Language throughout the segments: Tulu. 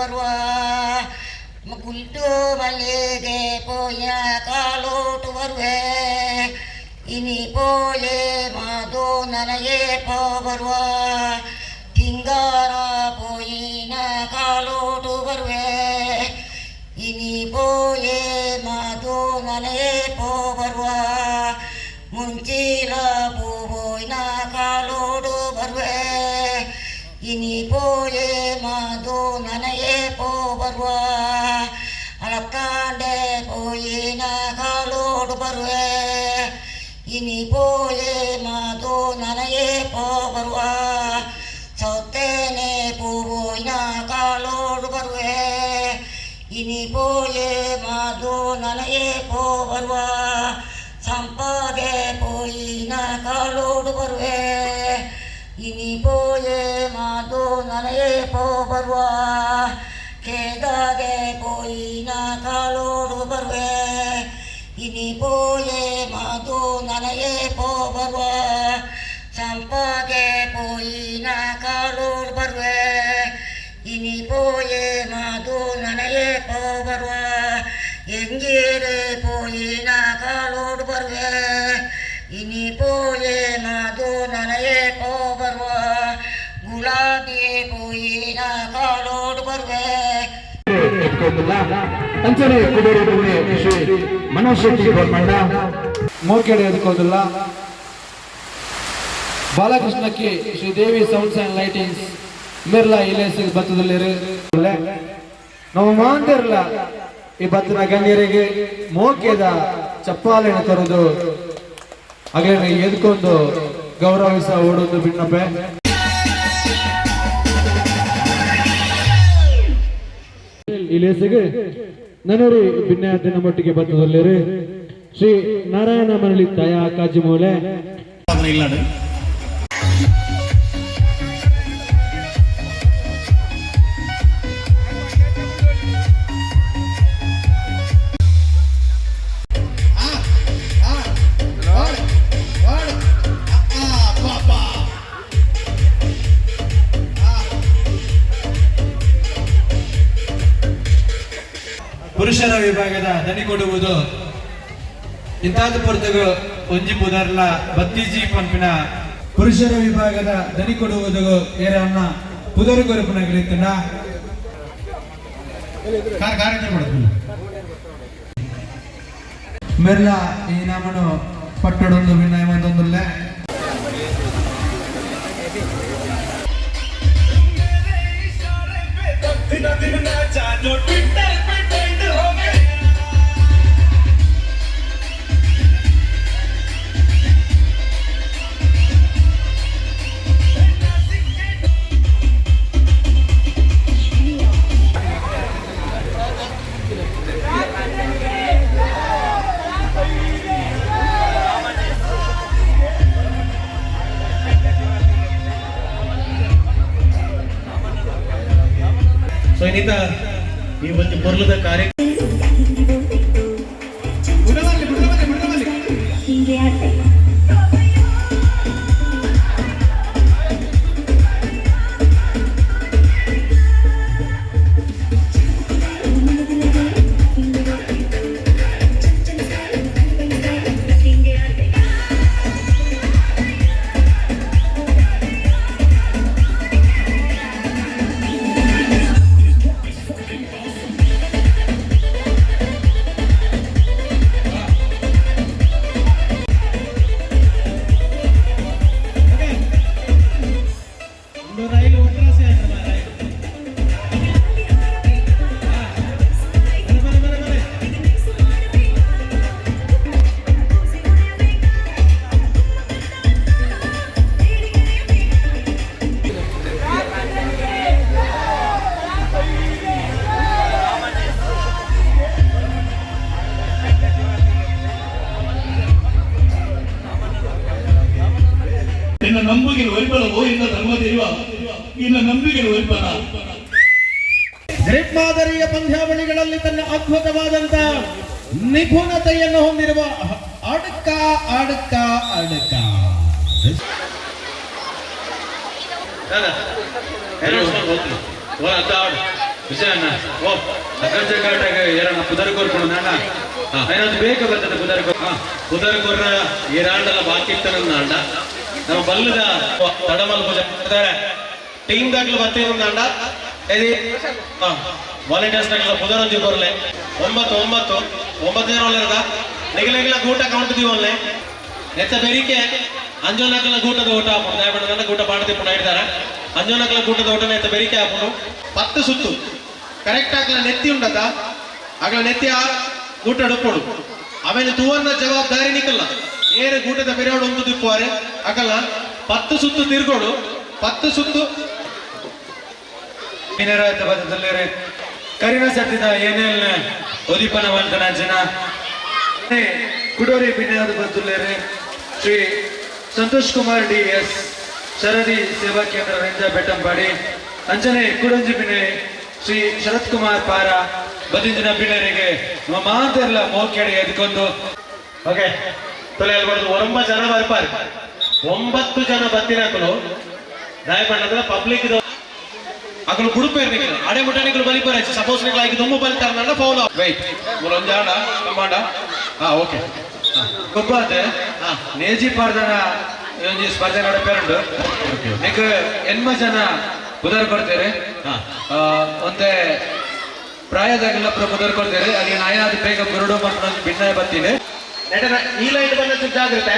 ಬರುವ ಗುಂಟು ಮಲ್ಲಿಗೆ ಪೋಯ ಕಾಲೋಟು ಬರುವೆ ಇನಿ ಪೋಯೆ ಮಾದು ನನಗೆ ಪೋ ಬರುವ ತಿಂಗಾರ ಪೋಯಿನ ಕಾಲೋಟು ಬರುವೆ ಇನಿ ಪೋಯೆ ಮಾದು ನನಗೆ ಪೋ ಬರುವ ಮುಂಚಿಲ ಪೂವೋಯ್ನ ಕಾಲೋಡು ಬರುವೆ ಇನಿ ಪೋಯೆ ಮಾದು ನನಗೆ ಪೋ ಬರುವ ಅಲತ್ತಾಂಡೆ ಪೋಯಿನ ಕಾಲೋಡು ಬರುವೆ ಇನಿ ಪೋಯೆ ಮಾದು ನನಗೆ ಪೋ ಬರುವ ಸೌತೇನೆ ಪೂವೋಯ್ನ ಕಾಲೋಡು ಬರುವೆ ಇನಿ ಪೋಯೆ ಮಾದು ನನಗೆ ಪೋ ಬರುವ ಸಂಪಾದೆ ಪೋಯಿನ ಕಾಲೋಡು ಬರುವೆ ಇನಿ ಪೋಯೆ ಮಾದು ನನಗೆ ಪೋ ಬರುವ ಕೇದಾಗೆ ಪೋಯಿನ ಕಾಲೋಡು ಬರುವೆ ಇನಿ ಪೋಯೆ ಮಾದು ನನಗೆ ಪೋ ಬರುವ ಸಂಪಾಗೆ ಪೋಯಿನ ಕಾಲೋಡು ಬರುವೆ ಇನಿ ಪೋಯೆ ಮಾದು ನನಗೆ ಪೋ ಬರುವ ಎಂಗೇರೆ ಪೋಯಿನ ಕಾಲೋಡು ಬರುವೆ ಇನಿ ಪೋಯೆ ಮಾದು ನನಗೆ ಪೋ ಬರುವ ಗುಲಾಬಿ ಪೋಯಿನ ಕಾಲೋಡು ಬರುವೆ. ಅಂಚನೆ ಕುಬೇರೂರಿನ ಶ್ರೀ ಮನೋಜ್ ಶೆಟ್ಟಿ ಗೋಲ್ಮಂಡ ಮೋಕೆಡೆ ಎದುಕೋದಿಲ್ಲ. ಬಾಲಕೃಷ್ಣಕ್ಕೆ ಶ್ರೀದೇವಿ ಸೌಂಡ್ಸ್ ಅಂಡ್ ಲೈಟಿಂಗ್ಸ್ ಮಿರ್ಲಾ ಇಲೇಸ್ ಬತ್ತದಲ್ಲಿರು. ನಾವು ಮಾಂದಿರ್ಲ ಈ ಬತ್ತನ ಗಣ್ಯರಿಗೆ ಮೋಕೆದ ಚಪ್ಪಾಲೆಯನ್ನು ತರುದು ಹಾಗೆ ಎದ್ಕೊಂಡು ಗೌರವಿಸ ಓಡೊಂದು ಭಿನ್ನಪೆ. ಈ ಲೇಸಿಗೆ ನನರಿ ಭಿನ್ನ ನಮ್ಮೊಟ್ಟಿಗೆ ಬತ್ತದಲ್ಲಿರು ಶ್ರೀ ನಾರಾಯಣ ಮರಳಿ ತಾಯ ಕಾಜಿಮೂಲೆ. ಇಲ್ಲಾಡು. ಪುರುಷರ ವಿಭಾಗದ ದನಿ ಕೊಡುವುದು ಇಂತಾದ ಪೊರ್ತುಗು ಒಂಜಿ ಪುದರ್ಲ ಬತ್ತೀಜಿ ಪನ್ಪಿನ. ಪುರುಷರ ವಿಭಾಗದ ದನಿ ಕೊಡುವುದು ಏರನ್ನ ಪುದರು ಕೊರಪುನಗಲಿತ್ತಂಡ. ಕಾರ್ಯಕ್ರಮ ಮಾಡ್ತೀನಿ. ಮೆರ್ಲ ಈ ನಾಮನು ಪಟ್ಟಡೊಂದು ಭಿನ್ನ. ಸೊ ಇನ್ನಿತ ಈ ಒಂದು ಪೊರ್ಲದ ಕಾರ್ಯ ನಿನ್ನ ನಂಬಿಕೆ ಒರಿಪಲ ಓ ಇನ್ನ ಧರ್ಮ ದೇವ, ನಿನ್ನ ನಂಬಿಕೆ ಒರಿಪಲ. ಗ್ರಿಪ್ ಮಾದರಿಯ ಪಂದ್ಯಾವಳಿಗಳಲ್ಲಿ ತನ್ನ ಅದ್ಭುತವಾದಂತ ನಿಪುಣತೆಯನ್ನು ಹೊಂದಿರುವ ಅಡ್ಕ ಅಡ್ಕ ಅಡ್ಕ. ದಾದಾ, ಹೋಗ್ಲಿ. ಓ, ಅತ್ತ ಆಡು. ವಿಜಯಣ್ಣ ಓ ಅಗರ್ಜ ಘಾಟಾಗ ಏರಣ್ಣ ಪುದರ್ ಕೊರ್ಕೊಂಡು ನಾಣ ಏನಾದ್ರು ಬೇಗ ಬರ್ತದೆ ಪುದರ್. ಪುದರ್ ಕೊರ್ರ ಏರಾಂಡಲ ಬಾಕಿ ಇತ್ತನಂದಾಂಡ ನಮ್ಮ ಬಲ್ಲದ ತಡಮಲ್ ಪೂಜೆ ಟೀಮ್ ದಾಖಲು ಬತ್ತೇನಂದಾಂಡ ಎದಿ ವಾಲಂಟಿಯರ್ಸ್ ನಗಲ ಪುದರೊಂಜಿ ಕೊರ್ಲೆ 9 9 9 ಒಳ್ಳೆದ ನಿಗಲೆಗಳ ಗೂಟ ಕೌಂಟ್ ದೀವೊಲ್ಲೆ ನೆತ್ತ ಬೆರಿಕೆ ಅಂಜೋನಕಲ ಗೂಟದ ಓಟ ಆಪುಂಡು. ದಾಯಪಂಡ ಗೂಟ ಪಾಡದಿಪ್ಪುಂಡು ಇಡ್ದಾರ ಅಂಜೋನಕಲ ಗೂಟದ ಓಟ ನೆತ್ತ ಬೆರಿಕೆ ಆಪುಂಡು. 10 ಸುತ್ತು ಕರೆಕ್ಟ್ ಆಗಲ ನೆತ್ತಿ ಉಂಡತ ಆಗಲ ನೆತ್ತಿ ಆ ಗೂಟ ಡುಪ್ಪುಡು ಆಮೇಲೆ ತೂವನ್ನ ಜವಾಬ್ದಾರಿ ನಿಕ್ಕಲ್ಲ ಏರು ಗೂಟದ ಬೆರೆಯೋಡು ಒಂದು ದಿಪ್ಪುವಾರೆ ಆಗಲ್ಲ. 10 ಸುತ್ತು ತಿರ್ಗೋಡು 10 ಸುತ್ತು. ಕರಿನ ಸತ್ತಿದ ಏನೇನ್ ಉದೀಪನ ಮಂತನ ಜನ ಕುಡೋರಿ ಬಿನ್ಯಾದ ಬದ್ದುಲ್ಲೇರೆ ಶ್ರೀ ಸಂತೋಷ್ ಕುಮಾರ್ ಡಿ ಎಸ್ ಶರದಿ ಸೇವಾ ಕೇಂದ್ರ ರಂಜ ಬೆಟ್ಟಂಪಾಡಿ ಅಂಜನೆ ಕುಡಂಜಿ ಬಿನೆ ಶ್ರೀ ಶರತ್ ಕುಮಾರ್ ಪಾರ ಬದಿಂಜಿನ ಬಿನರಿಗೆ ನಮ್ಮ ಮಾತೆಲ್ಲ ಮೋಕೆಡೆ ಎದ್ಕೊಂಡು. ಓಕೆ ತೊಲೆ ಹೇಳ್ಬಾರ್ದು. 9 ಜನ ಬರ್ಪಾರು 9 ಜನ ಬತ್ತಿನಕಲು ದಾಯಪಂಡ ಪಬ್ಲಿಕ್ ಅಕಲು ಕುಡುಪೇರು ನಿಕಲು ಅಡೆ ಮುಟ್ಟ ನಿಕಲು ಬಲಿಪರ. ಸಪೋಸ್ ನಿಕಲು ಐದು ದುಮ್ಮು ಬಲಿತಾರ ಫೌಲ್. ವೆಯ್ಟ್ ಮೂಲೊಂಜಾಡ ಕಮಾಂಡ. ಹಾ ಓಕೆ. ಗೊಬ್ಬಾತೆ ನೇಜಿ ಪಾರ್ದನ ಒಂಜಿ ಸ್ಪರ್ಧೆ ನಡಪೇರುಂಡು. ನಿಕ್ ಎನ್ಮ ಜನ ಪುದರ್ ಕೊಡ್ತೇವೆ. ಒಂದೇ ಪ್ರಾಯದಾಗೆಲ್ಲ ಪುದರ್ ಕೊಡ್ತೇವೆ. ಅಲ್ಲಿ ನಾಯನಾದ ಬೇಗ ಬುರುಡು ಮತ್ತು ಭಿನ್ನ ಬತ್ತೀನಿ. ಈ ಲೈಟ್ ಬಂದ ಜಾಗ್ರತೆ.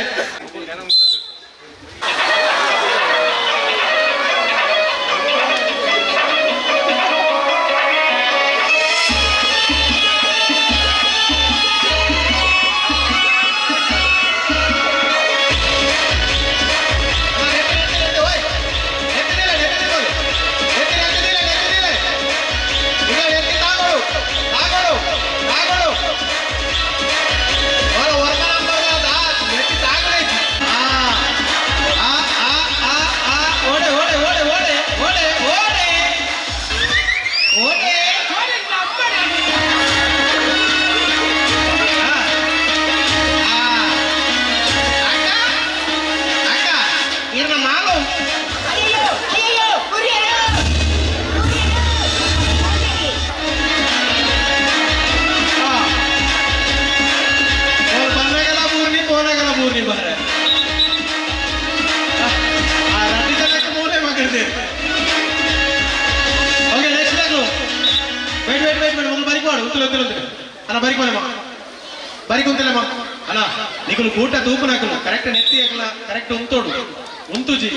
ಅಣ್ಣ ನಿಕುಲು ಕೂಟ ತೂಪುನಕುಲು ಕರೆಕ್ಟ್ ನೆತ್ತಿ ಅಕಲ ಕರೆಕ್ಟ್ ಉಂತೋಡು ಉಂತುಜಿ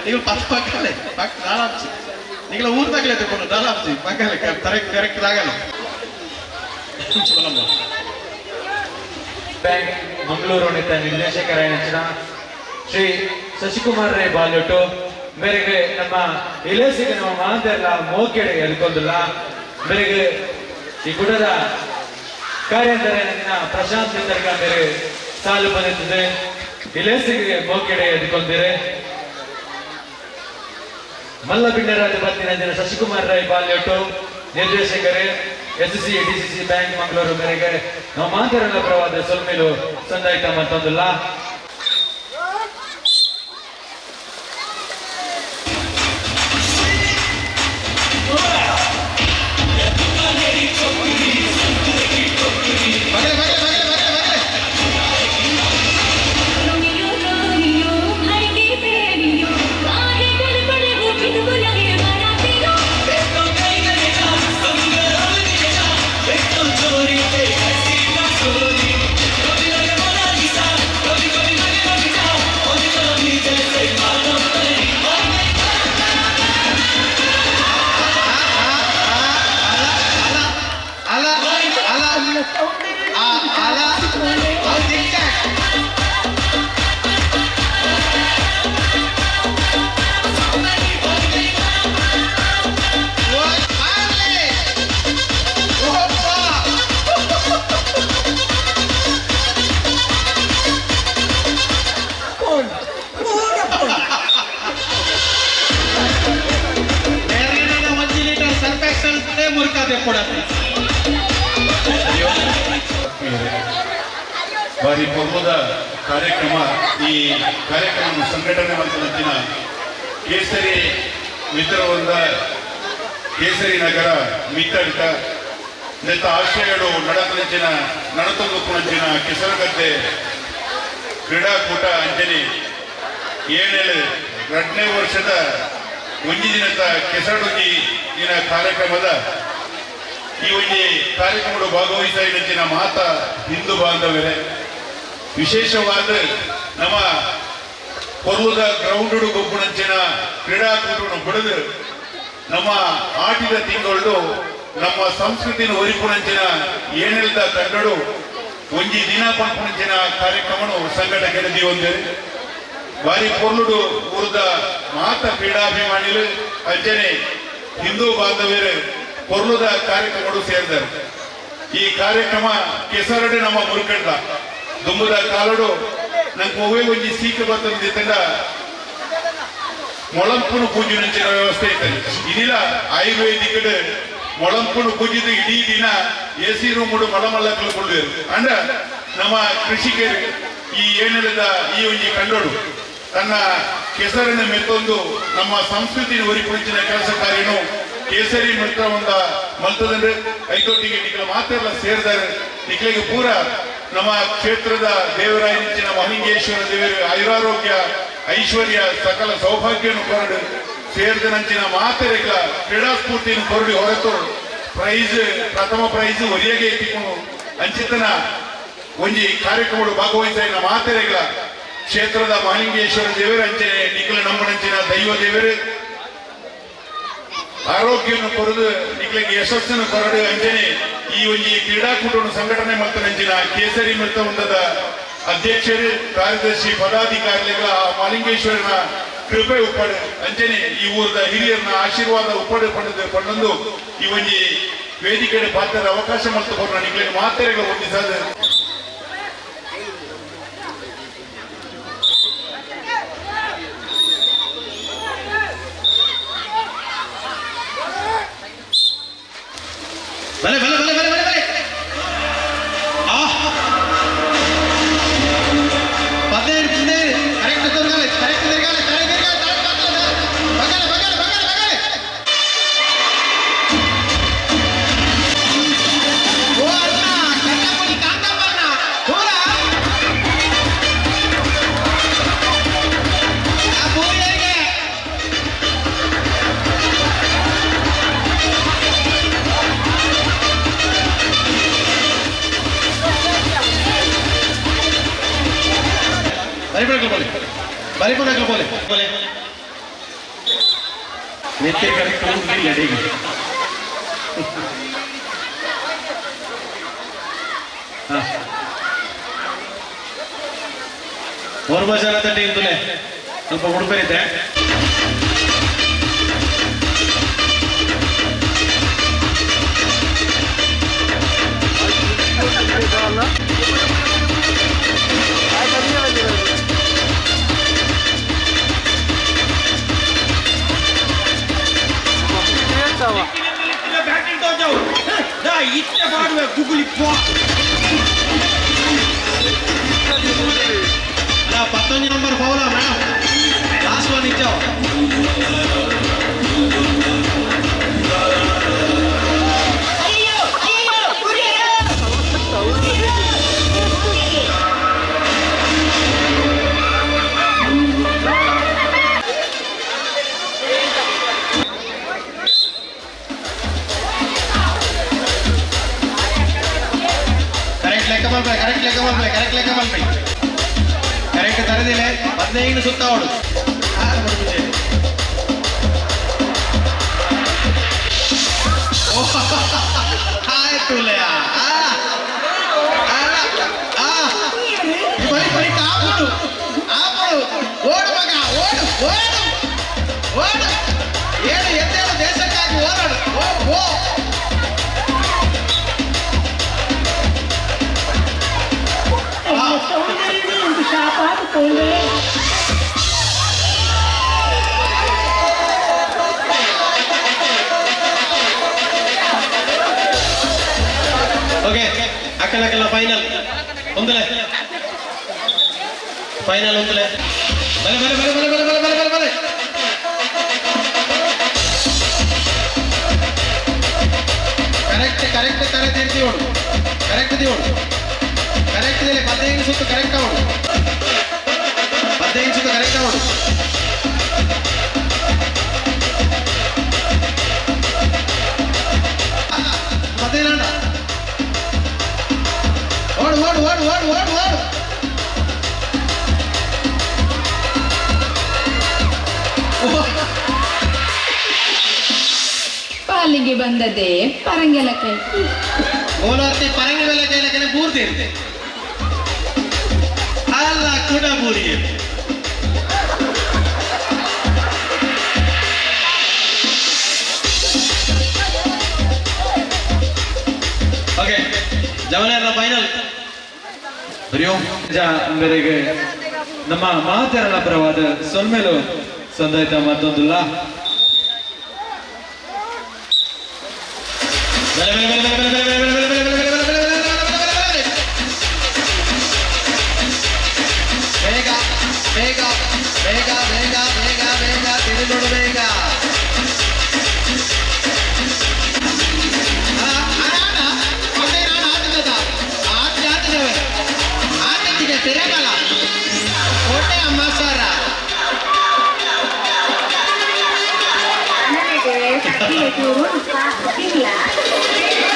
ನಿಕುಲು ಪಸ್ ಪಕ್ಕಲೆ ಪಕ್ಕ ದಾಲಾಪ್ಜಿ ನಿಕಲ ಊರು ತಗಲೆ ತಕೊಂಡು ದಾಲಾಪ್ಜಿ ಪಕ್ಕಲೆ ಕರೆಕ್ಟ್ ಕರೆಕ್ಟ್ ಆಗಲ್ಲ. ಬ್ಯಾಂಕ್ ಮಂಗಳೂರು ನಿತ ನಿರ್ದೇಶಕರಾದ ಶ್ರೀ ಶಶಿಕುಮಾರ್ ರೈ ಬಾಲ್ಯೊಟ್ಟು ಮೇರೆಗೆ ನಮ್ಮ ಇಲೇಸಿಗೆ ನಮ್ಮ ಮಾತೆಲ್ಲ ಮೋಕೆಡೆ ಎಲ್ಕೊಂದಿಲ್ಲ. ಮೇರೆಗೆ ಈ ಗುಡದ ಕಾರ್ಯಂತರ ಪ್ರಶಾಂತ್ ಚಂದ್ರಕ ಮೇರೆ ಸಾಲು ಬಂದಿತ್ತದೆ. ಇಲೇಸಿಗೆ ಮೋಕೆಡೆ ಎದ್ಕೊಂದಿರೆ ಮಲ್ಲ ಬಿಂಡರಾಜ ಬತ್ತಿನ ಜನ Shashikumar Rai ಬಾಲ್ಯೊಟ್ಟು ನಿರ್ದೇಶಕರೇ S C DCC bank Mangaluru ಮೇರೆಗೆ ನಾವು ಮಾತೆಲ್ಲ ಪರವಾದ ಸೊಲ್ಮೇಲು ಸಂದಾಯ್ತ ಮತ್ತೊಂದಿಲ್ಲ. ಬಾರಿ ಪರ್ವದ ಕಾರ್ಯಕ್ರಮ. ಈ ಕಾರ್ಯಕ್ರಮ ಸಂಘಟನೆ ಮಾಡಿದ ಕೇಸರಿ ಮಿತ್ರವೃಂದ ಕೇಸರಿ ನಗರ ಮಿತ್ತಡಿತ ನೆತ್ತ ಆಶ್ರಯಡು ನಡತನಂಚಿನ ನಡತೊಂದು ಕೆಸರುಗದ್ದೆ ಕ್ರೀಡಾಕೂಟ ಅಂಜಲಿ ಏನೇಳು 2ನೇ ವರ್ಷದ ಒಂಜಿ ದಿನದ ಕೆಸರುಡೊಂಜಿ ದಿನ ಕಾರ್ಯಕ್ರಮದ ಈ ಒಂಜಿ ಕಾರ್ಯಕ್ರಮದ ಭಾಗವಹಿಸಿದ ಮಾತ ಹಿಂದೂ ಬಾಂಧವರೇ, ವಿಶೇಷವಾದ ನಮ್ಮ ಪರ್ವದ ಗ್ರೌಂಡ್ ಗೊಬ್ಬುನಂಚಿನ ಕ್ರೀಡಾಕೂಟವನ್ನು ಬಿಡದು ನಮ್ಮ ಆಟಿದ ತಿಂಗಳು ನಮ್ಮ ಸಂಸ್ಕೃತಿನ ಒರಿಪುನಂಚಿನ ಏನೆಲ್ದ ತಂಡಡು ಒಂಜಿ ದಿನ ಪಂಪುನಂಚಿನ ಕಾರ್ಯಕ್ರಮನು ಸಂಘಟಕರು ದೀವೊಂದೇರು. ಬಾರಿ ಪೊರ್ಲುಡು ಊರದ ಮಾತ ಕ್ರೀಡಾಭಿಮಾನಿಲು ಅಂಚನೆ ಹಿಂದೂ ಬಾಂಧವ್ಯರು ಪೊರ್ಲುದ ಕಾರ್ಯಕ್ರಮಡು ಸೇರಿದರು. ಈ ಕಾರ್ಯಕ್ರಮ ಕೆಸರಡು ನಮ್ಮ ಮುರುಕಂಡ ದುಂಬುದ ಕಾಲಡು ನಂಗೆ ಒವ್ವೇ ಒಂಜಿ ಸೀಕ ಬರ್ತಂದ ಮೊಳಂಪುನು ಪೂಜೆನಂಚಿನ ವ್ಯವಸ್ಥೆ ಇತ್ತು. ಇದಿಲ್ಲ ಆಯುರ್ವೇದಿಕ್ ಮೊಳಂಪುನು ಪೂಜಿದು ಇಡೀ ದಿನ ಎ ಸಿ ರೂಮ್ ಮಳಮಲ್ಲಕ್ಕಲು ಕೊಳ್ಳುವರು. ಅಂಡ ನಮ್ಮ ಕೃಷಿಕರು ಈ ಏನೆಲ್ಲದ ಈ ಒಂಜಿ ಕಂಡೋಡು ತನ್ನ ಕೆಸರನ್ನು ಮೆತ್ತೊಂದು ನಮ್ಮ ಸಂಸ್ಕೃತಿನ ಒರಿಪುಂಚಿನ ಕೆಲಸ ಕಾರ್ಯನು ಕೇಸರಿ ಮಿತ್ರ ಒಂದ ಮಲ್ತದಂದ್ರೆ ಐತೊಟ್ಟಿಗೆ ನಿಖಲ ಮಾತೆಲ್ಲ ಸೇರಿದ್ದಾರೆ. ನಿಖಲಿಗೆ ಪೂರ ನಮ್ಮ ಕ್ಷೇತ್ರದ ದೇವರಾಯನಿಂಚಿನ ಮಹಲಿಂಗೇಶ್ವರ ದೇವರು ಆಯುರಾರೋಗ್ಯ ಐಶ್ವರ್ಯ ಸಕಲ ಸೌಭಾಗ್ಯನು ಕೊರಡು ಸೇರಿದ ನಂಚಿನ ಮಾತೆರೆಗಳ ಕ್ರೀಡಾ ಸ್ಫೂರ್ತಿಯನ್ನು ಕೊರಡಿ ಹೊರತು ಪ್ರೈಸ್ ಪ್ರಥಮ ಪ್ರೈಸ್ ಒರಿಯಗೆ ಎತ್ತಿಕೊಂಡು ಅಂಚಿತನ ಒಂಜಿ ಕಾರ್ಯಕ್ರಮಗಳು ಭಾಗವಹಿಸಿದ ಮಾತೆರೆಗಳ ಕ್ಷೇತ್ರದ ಮಹಲಿಂಗೇಶ್ವರ ದೇವರು ಅಂಚನೆ ನಿಖಲ ನಮ್ಮನಂಚಿನ ದೈವ ದೇವರು ಆರೋಗ್ಯವನ್ನು ಕೊರದು ನಿಖಲಿಗೆ ಯಶಸ್ಸನ್ನು ಕೊರಡು ಅಂಚನೆ ಈ ಒಂಜಿ ಕ್ರೀಡಾಕೂಟವನ್ನು ಸಂಘಟನೆ ಮಲ್ತನಂಚಿನ ಕೇಸರಿ ಮೃತವೃಂದದ ಅಧ್ಯಕ್ಷರು ಕಾರ್ಯದರ್ಶಿ ಪದಾಧಿಕಾರಿಗಳ ಮಹಲಿಂಗೇಶ್ವರನ ಕೃಪೆ ಉಪ್ಪಡು ಅಂಚನೆ ಈ ಊರದ ಹಿರಿಯರನ್ನ ಆಶೀರ್ವಾದ ಉಪ್ಪಡು ಪಡೆದು ಪಡೆದು ಈ ಒಂಜಿ ವೇದಿಕೆ ಪಾತ್ರದ ಅವಕಾಶ ಮಲ್ತು ಕೊರನ ನಿಖಲಿಗೆ ಮಾತೆರೆಗಳ ಹೊಂದಿಸಾದ. ಬಲೆ ಬಲೆ ಬಲೆ ಬಲೆ ಬಲೆ ಬಲೆ ಆ 15 15 ಕರೆಕ್ಟ್ ತಿರುಗಾಲೆ, ಕರೆಕ್ಟ್ ತಿರುಗಾಲೆ, ತಲೆ ತಿರುಗಾಲೆ, ತಲೆ ಬಗ್ಗಲೆ, ಬಗ್ಗಲೆ, ಬಗ್ಗಲೆ, ಬಗ್ಗಲೆ, ಬಗ್ಗಲೆ. ಓ ಅಣ್ಣ, ಕಟ್ಟಪುಡಿ ಕಾಂತಪ್ಪಣ್ಣ, ದೂರ. ಆ ಬೋರಿಯರಿಗೆ. ಬರಿಪುಣಕ್ಕೆ ಬೋಲೆ ಬೋಲೆ ನಿತ್ಯ ಕರೆಕ್ಟ್ ಇಲ್ಲ ಅಡಿಗೆ. ಓರ್ವ ಜನದ ಟೀಮ್ ತುಲೆ ಸ್ವಲ್ಪ ಉಡುಪೇರಿದೆ. పత్తొమ్మిది నంబర్ ఫౌలా మేడం, లాస్ట్ వన్ ఇచ్చావు. ಕರೆಕ್ಟ್ ಲೆಕ್ಕ ಮಲ್ಪೆ, ಕರೆಕ್ಟ್ ಲೆಕ್ಕ ಮಲ್ಪೆ, ಕರೆಕ್ಟ್ ಲೆಕ್ಕ ಮಲ್ಪೆ, ಕರೆಕ್ಟ್ ತರದಿಲ್ಲ 15 ಸುತ್ತ ಅವಳು. ಆಯ್ತು ಆಪುಡು ಆಪುಡು ಓಡು ಮಗ, ಓಡು ಓಡು ಓಡು, ಏಳು ಎದ್ದೇಳು, ದೇಶಕ್ಕಾಗಿ ಹೋರಾಡು. ಓ ಓ ಓಕೆ, ಅಕ್ಕಲಕ್ಕಲ್ಲ ಫೈನಲ್ ಒಂದಲೇ, ಫೈನಲ್ ಒಂದಲೇ. ಬಲೆ ಬಲೆ ಬಲೆ ಬಲೆ ಬಲೆ ಬಲೆ ಬಲೆ ಬಲೆ ಬಲೆ. ದಿವಳು ಕರೆಕ್ಟ್ ಇದೆ 15 ಸುತ್ತು ಕರೆಕ್ಟ್ ಅವಳು 15 ಸುತ್ತು ಕರೆಕ್ಟ್ ಅವಳು 15 ಓಡು ಓಡು ಓಡು ಓಡು ಓಡು ಓಡು ಪಾಲಿಗೆ ಬಂದದೆ ಪರಂಗೆಲಕ್ಕೆ. ಓಲಾರ್ತಿ ಪರಂಗಿ ಬೆಲೆ ಕೈಲಕನೆ ಬೂರ್ತಿ ಇರ್ತೆ ಅಲ್ಲ ಕೂಡ ಬೂರಿಗೆ. Okay, ಜವನೇರ final. ಹರಿಓಂ. ಮೇರೆಗೆ ನಮ್ಮ ಮಾತರಣ ಪರವಾದ ಸೊನ್ಮೆಲು ಸಂದಾಯ್ತ ಮತ್ತೊಂದುಲ್ಲ. ಬೆಲೆ ಬೆಲೆ ಬೆಲೆ ಬೆಲೆ ಬೆಲೆ ಬೆಲೆ ಬೆಲೆ ಬೆಲೆ ಬೆಲೆ ಬೆಲೆ ಬೆಲೆ ಬೆಲೆ ಬೆಲೆ ಬೆಲೆ ಬೆಲೆ. ಬೇಗ ಬೇಗ ಬೇಗ ಬೇಗ ಬೇಗ ಬೇಗ ತಿರುಗೋಡು ಬೇಗ.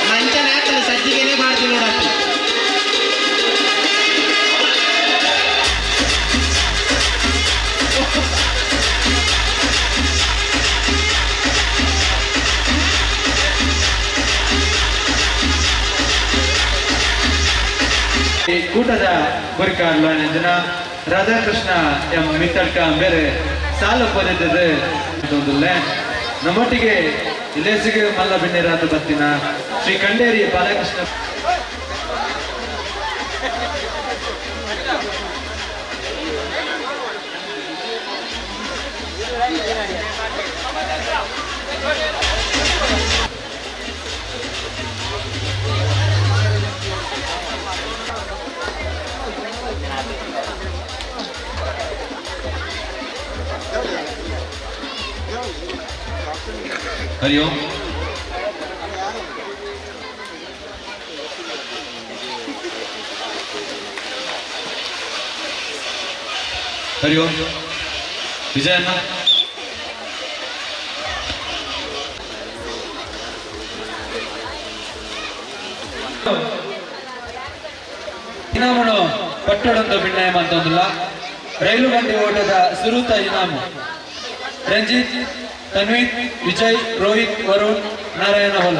ಮಂಚನ ಸಜ್ಜಿಗೆನೆ ಮಾಡ್ತೀನಿ ನೋಡಕ್ಕೆ. ಈ ಕೂಟದ ಗುರಿಕಾರ್ಲ ಜನ ರಾಧಾಕೃಷ್ಣ ಎಂ ಮಿತ್ತಡ್ಕ ಬೇರೆ ಸಾಲು ಪೊದೆತದೆ ಮತ್ತೊಂದುಲ್ಲೆ. ನಮ್ಮೊಟ್ಟಿಗೆ ಇಲೇಸಿಗೆ ಮಲ್ಲ ಬಿನ್ನಿರಾತ ಬತ್ತಿನ ಶ್ರೀ ಕಂಡೇರಿ ಬಾಲಕೃಷ್ಣ. ಹರಿ ಓಂ. ಹರಿ ಓಂ. ವಿಜಯಣ್ಣ. ಇನಾಮನು ಪಟ್ಟಡೊಂದು ಬಿಣ್ಣಾಯ ಅಂತಂದಿಲ್ಲ. ರೈಲು ಬಂಡಿ ಓಟದ ಸುರೂತ ಇನಾಮು ರಂಜಿತ್, ತನ್ವಿತ್, ವಿಜಯ್, ರೋಹಿತ್, ವರುಣ್, ನಾರಾಯಣ ಹೊಲ.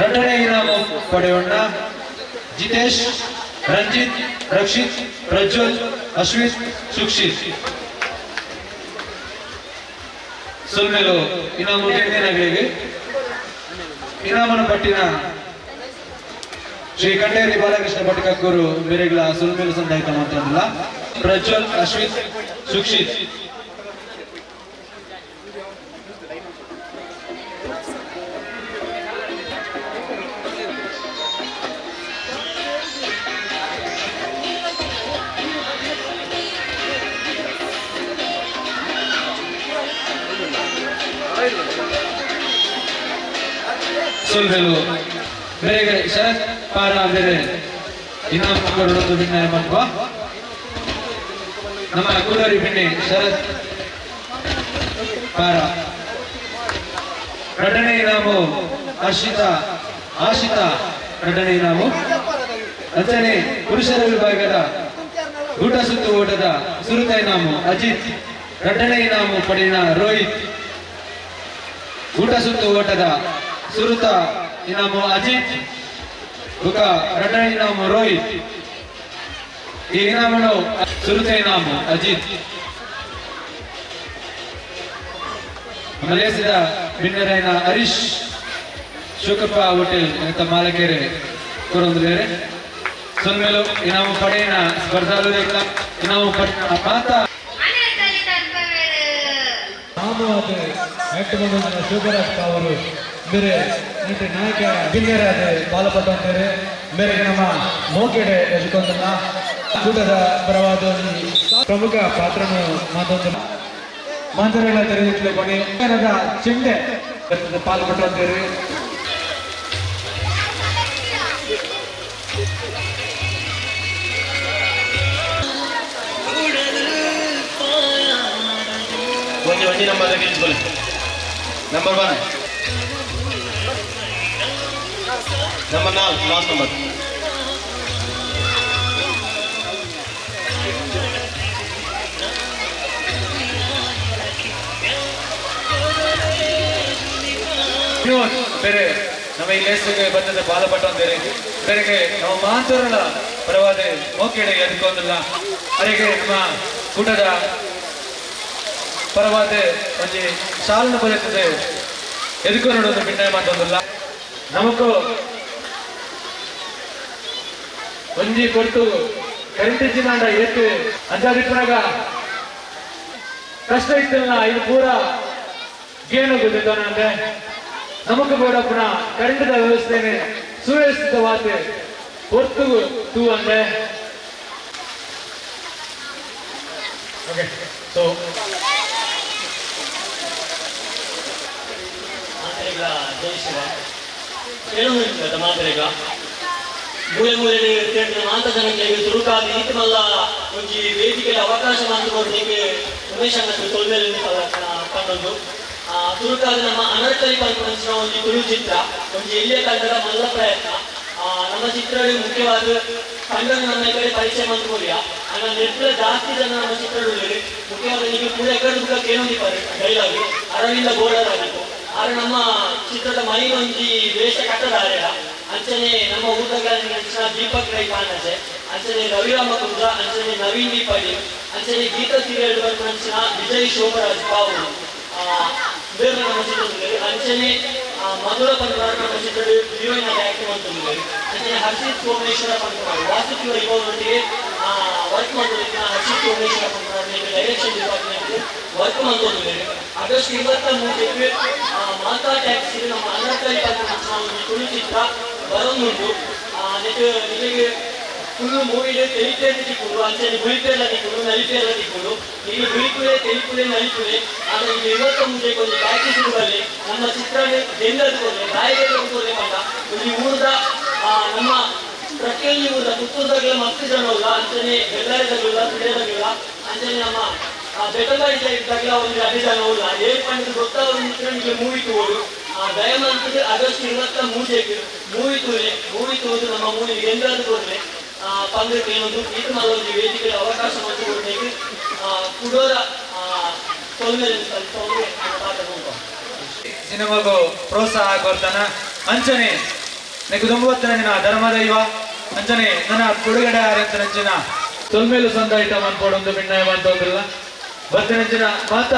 ರಡ್ಡನೇ ಇನಾಮು ಪಡೆಯೋಣ ಜಿತೇಶ್, ರಂಜಿತ್, ರಕ್ಷಿತ್, ಪ್ರಜ್ವಲ್, ಅಶ್ವಿತ್, ಸುಕ್ಷಿತ್. ಸುಲ್ಮೇಲು ಇನಾಮು ಗೆದ್ದಿನಗಳಿಗೆ ಇನಾಮನ ಪಟ್ಟಿನ ಶ್ರೀ ಕಂಡೇರಿ ಬಾಲಕೃಷ್ಣ ಭಟ್ಕಕ್ಕೂರು ಮೇರೆಗಳ ಸುಲ್ಮೇಲು ಸಂದಾಯ್ತ ಅಂತಂದಿಲ್ಲ. ಪ್ರಜ್ವಲ್, ಅಶ್ವಿತ್, ಸುಕ್ಷಿತ್. ಸುಲ್ಮೇಲು ಮೇರೆಗೆ ಶರತ್ ಪಾರ ಬೇರೆ ಇನಾಮ ಕೊಡೋದು ಭಿನ್ನ ಮತ್ವ ನಮ್ಮ ಕೂಡರಿ ಬಿನ್ನೆ ಶರತ್ ಪಾರ. ಎರಡನೇ ಇನಾಮು ಹರ್ಷಿತಾ, ಆಶಿತಾ ಎರಡನೇ ಇನಾಮು. ಅಂಚನೆ ಪುರುಷರ ವಿಭಾಗದ ಗೂಟ ಸುತ್ತು ಓಟದ ಸುರುತ ಇನಾಮು ಅಜಿತ್, ಎರಡನೇ ಇನಾಮು ಪಡೆಯಿನ ರೋಹಿತ್. ಗೂಟ ಸುತ್ತು ಓಟದ ಸುರುತ ಇನಾಮು ಅಜಿತ್ ಬುಕ ಎರಡನೇ ಇನಾಮು ರೋಹಿತ್. ಈ ಇನಾಮನು ಸುರುತ ಇನಾಮು ಅಜಿತ್. ಮಲೇಸಿದ ಬಿನ್ನರೈನ ಹರೀಶ್ ಶಿವಕೃಪಾ ಹೋಟೆಲ್ ಅಂತ ಮಾಲಕೇರೆ ಕೊರೊಂದುಲೇರೆ. ಸೊನ್ಮೇಲು ಇನಾಮು ಪಡೆಯಿನ ಸ್ಪರ್ಧಾಲು ಇನಾಮು ಪಡೆಯಿನ ಮಾತ ಶಿವರಾಜ್ ಅವರು ಬೇರೆ ನೆಟ್ಟ ನಾಯಕ ಬಿನ್ನೆರಾದ ಬಾಲಪಟ್ಟಂತೇರೆ ಮೇರೆಗೆ ನಮ್ಮ ಮೋಕೆಡೆ ಎದುಕೊಂದನ್ನ ಕೂಟದ ಪರವಾದ ಪ್ರಮುಖ ಪಾತ್ರನು ಮಾತೊಂದು ಮಾಂತರಗಳ ತೆರೆದಿಟ್ಟುಕೊಂಡು ಚೆಂಡೆ ಪಾಲ್ಪಟ್ಟಂತೇರಿ. ಒಂಜಿ number ಗೆಲ್ಸ್ಕೊಳ್ಳಿ. Number 1, number 4, last number. ಬೇರೆ ನಮ್ಮ ಈ ಲೇಸಿಗೆ ಬಂದದ ಬಾಲಪಟ್ಟ ಬೇರೆ ಬೇರೆಗೆ ನಮ್ಮ ಮಾತುರಳ ಪರವಾದ ಮೋಕೆಡೆ ಎದ್ಕೊಂದಿಲ್ಲ. ಅರೆಗೆ ನಮ್ಮ ಕೂಟದ ಪರವಾದ ಒಂಜಿ ಶಾಲನ ಬರುತ್ತದೆ ಎದ್ಕೊಂಡು ಒಂದು ಭಿನ್ನ ಮಾತೊಂದಿಲ್ಲ. ನಮಕು ಒಂಜಿ ಕೊಟ್ಟು ಕರೆಂಟ್ ಜಿನಾಂಡ ಏತು ಅಂಜಾದಿಪ್ಪನಾಗ ಕಷ್ಟ ಇತ್ತಿಲ್ಲ. ಇದು ಪೂರ ಗೇನು ಗೊತ್ತಿದ್ದಾನೆ. ನಮಕ್ ಬೋಡಪ್ಪನ ಕರೆಂಟ್ದ ವ್ಯವಸ್ಥೆನೆ ಸುವ್ಯವಸ್ಥಿತವಾದ ಹೊರ್ತು ತೂ ಅಂದೆ. ಓಕೆ, ಸೊ ಮಾತ್ರೆಗಳ ಜೈ ಶಿವ ಹೇಳುವ ಮಾತ್ರೆಗಳ ಮೂಲೆ ಮೂಲೆ ಥಿಯೇಟರ್ ಮಾತ ಜನಕ್ಕೆ ತುರುಕಾದ ಈತಮಲ್ಲ ಒಂಜಿ ವೇದಿಕೆಯ ಅವಕಾಶ ಮಾತ್ರ ಕೊಡ್ಲಿಕ್ಕೆ ಉಮೇಶ್ ಅಣ್ಣ ತೊಲ್ಮೇಲೆ ಕಂಡೊಂದು ತುರುಕಾದ ನಮ್ಮ ಅನರ್ಕಲಿ ಪಂಚಿನ ಒಂಜಿ ತುಳು ಚಿತ್ರ ಒಂಜಿ ಎಲ್ಲಿಯ ಕಂಡರ ಮಲ್ಲ ಪ್ರಯತ್ನ. ನಮ್ಮ ಚಿತ್ರದಲ್ಲಿ ಮುಖ್ಯವಾದ ಕಂಡನ್ನು ನಮ್ಮ ಈ ಕಡೆ ಪರಿಚಯ ಮಂತ್ಕೊಡಿಯ ಅನ್ನ ನೆಟ್ಲ ಜಾಸ್ತಿ ಜನ ನಮ್ಮ ಚಿತ್ರದಲ್ಲಿ ಮುಖ್ಯವಾದ ನೀವು ಪೂರ ಎಕಡೆ ಬುಕ್ಕ ಕೇಳೊಂದಿದ್ದಾರೆ ಡೈಲಾಗ್ ಅರವಿಂದ ಗೋಡರಾಗಿತ್ತು. ಆದ್ರೆ ನಮ್ಮ ಚಿತ್ರದ ಮೈ ಒಂಜಿ ವೇಷ ಕಟ್ಟದಾರೆಯ ಅಂಚನೆ ನಮ್ಮ ಊಟಗಾರನ ದೀಪಕ್ ರೈ ಕಾಣಜೆ, ಅಂಚನೆ ರವಿರಾಮ ಕುಂದ್ರ, ಅಂಚನೆ ನವೀನ್ ದೀಪಡಿ, ಅಂಚನೆ ಗೀತಾ ಸೀರಿಯಲ್ ಬರ್ಪಂಚಿನ ವಿಜಯ್ ಶೋಭರಾಜ್ ಬಾಬು ಬೇರೆ ನಮ್ಮ ಚಿತ್ರದಲ್ಲಿ, ಅಂಚನೆ ಮಧುರ ಪಂಪನಾರ್ ನಮ್ಮ ಚಿತ್ರದ ಹೀರೋಯಿನ್ ಆಗಿ ಆಕ್ಟಿಂಗ್ ಮಾಡ್ತಿದ್ದಾರೆ. ಅಂಚನೆ ಹರ್ಷಿತ್ ಸೋಮೇಶ್ವರ ಪಂಪನಾರ್ ವಾಸುಕಿ ವೈಭವನೊಟ್ಟಿಗೆ ವರ್ಕ್ ಮಾಡ್ತಿದ್ದ ಹರ್ಷಿತ್ ಸೋಮೇಶ್ವರ ಪಂಪನಾರ್ ಡೈರೆಕ್ಷನ್ ಡಿಪಾರ್ಟ್ಮೆಂಟ್ ವರ್ಕ್ ಮಾಡ್ತಿದ್ದಾರೆ. ಆಗಸ್ಟ್ 23 ಮಾತಾ ಟ್ಯಾಕ್ಸಿ ನಮ್ಮ ಅನರ್ಕಲಿ ಪಂಪನ ಒಂದು ತುಳು ಚಿತ್ರ ಬರೋದುಂಟು. ನಿಮಗೆ ತುಳು ಮೂವಿಗೆ ತೆಲಿಪೇರ್ನ ತಿಕ್ಕುಡು, ಅಂಚನೆ ಗುಳಿಪೇರ್ಲ ತಿಕ್ಕುಡು, ನಲಿಪೇರ್ಲ ತಿಕ್ಕುಡು. ಈಗ ಗುಳಿಪುಲೆ ತೆಲಿಪುಲೆ ನಲಿಪುಲೆ. ಆದರೆ ಈಗ 23 ಒಂದು ಟ್ಯಾಕ್ಸಿ ಬರಲಿ ನಮ್ಮ ಚಿತ್ರ ಗೆಲ್ಲದು ಕೊಡ್ಲೆ ಬಾಯಿಗೆ ಕೊಡ್ಲೆ ಪಂಡ ಒಂದು ಊರದ ನಮ್ಮ ಪ್ರತಿಯೊಂದು ಊರದ ಪುತ್ತೂರ್ದಾಗಲ ಮಸ್ತ್ ಜನ ಉಲ್ಲ, ಅಂಚನೆ ಬೆಳ್ಳಾರಿದಾಗಲ್ಲ ಸುಳ್ಯದಾಗಲ್ಲ, ಅಂಚನೆ ನಮ್ಮ ಬೆಟ್ಟಂಬಾಡಿ ಸೈಡ್ದಾಗಲ ಒಂದು ಅಡಿ ಜನ ಉಲ್ಲ. ಏರ್ ಪಂಡ ಗೊತ್ತಾದ ಚಿತ್ರ ನಿಮಗೆ ಮೂವಿ ತೋಡು ದಯಮಂತದ ಆಗಸ್ಟ್ 23 ಮೂವಿ ತೋಲೆ ಮೂವಿ ತೋದು ನಮ್ಮ ಮೂವಿ ಗೆಲ್ಲದು ಕೊಡ್ಲೆ ಪಂದ್ರಕ್ಕೆ ಏನೊಂದು ಈತ ಒಂದು ವೇದಿಕೆಯ ಅವಕಾಶ ಮಾಡಿಕೊಡ್ಬೇಕು. ಕುಡೋರ ತೊಂದರೆ ಸಿನಿಮಾಗೂ ಪ್ರೋತ್ಸಾಹ ಕೊಡ್ತಾನ. ಅಂಚನೆ ನೆಕ್ ದುಂಬತ್ತನ ಧರ್ಮದೈವ ಅಂಚನೆ ನನ್ನ ಬಿಡುಗಡೆ ಆರಂಚಿನ ತೊಲ್ಮೇಲು ಸಂದಾಯಿತ ಮನ್ಪೋಡೊಂದು ಭಿನ್ನಾಯ ಅಂತೊಂದಿಲ್ಲ. ಬತ್ತನಂಚಿನ ಮಾತ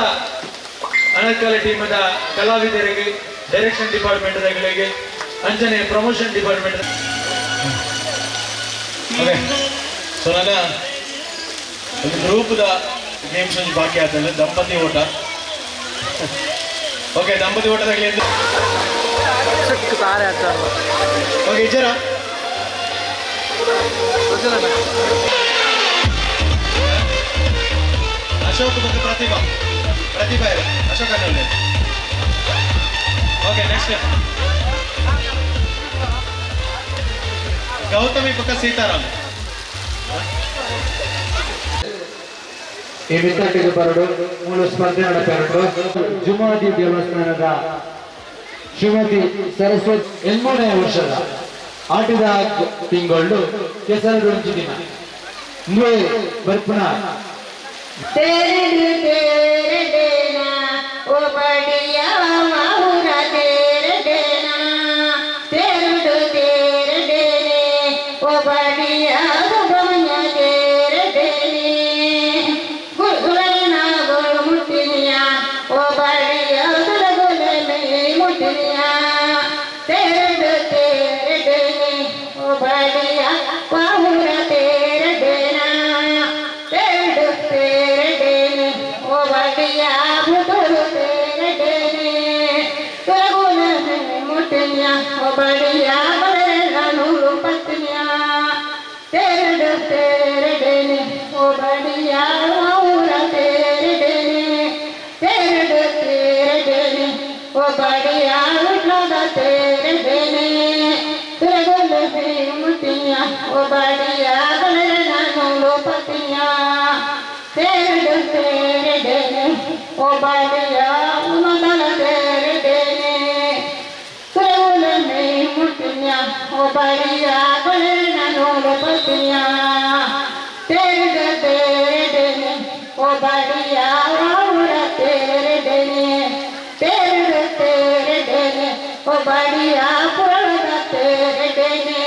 ಅನರ್ಕಲಿ ಟೀಮದ ಕಲಾವಿದರಿಗೆ, ಡೈರೆಕ್ಷನ್ ಡಿಪಾರ್ಟ್ಮೆಂಟ್ ಗಳಿಗೆ, ಅಂಚನೆ ಪ್ರಮೋಷನ್ ಡಿಪಾರ್ಟ್ಮೆಂಟ್. ಓಕೆ, ಸೊ ನನ್ನ ಒಂದು ಗ್ರೂಪ್ದ ಗೇಮ್ಸ್ ಒಂಜಿ ಬಾಕಿ ಆತಂದ್ರೆ ದಂಪತಿ ಓಟ. ಓಕೆ, ದಂಪತಿ ಓಟದಾಗಲಿ. ಓಕೆ, ಇಜ್ಜರ ಅಶೋಕ್ ಮತ್ತು ಪ್ರತಿಭಾ, ಪ್ರತಿಭಾ ಇದೆ ಅಶೋಕ್ ಅನ್ನ. ಓಕೆ, ನೆಕ್ಸ್ಟ್ ಗೌತಮಿ ಪಕ್ಕ ಸೀತಾರಾಮ್. ಈ ಮಿತ್ತಟ್ಟಿಗೆ ಬರಡು ಮೂಲ ಸ್ಪರ್ಧೆ ನಡೆಪೆರಡು ಜುಮಾದಿ ದೇವಸ್ಥಾನದ ಶ್ರೀಮತಿ ಸರಸ್ವತಿ 8ನೇ ವರ್ಷದ ಆಟದ ತಿಂಗಳು ಕೆಸರು ದಿನ ಬರ್ಪುಣ ओ बड़िया। ओ बड़िया गुलना नूल पतिया तेरे तेरे देने ओ बड़िया और तेरे देने तेरे तेरे देने ओ बड़िया पुरना तेरे देने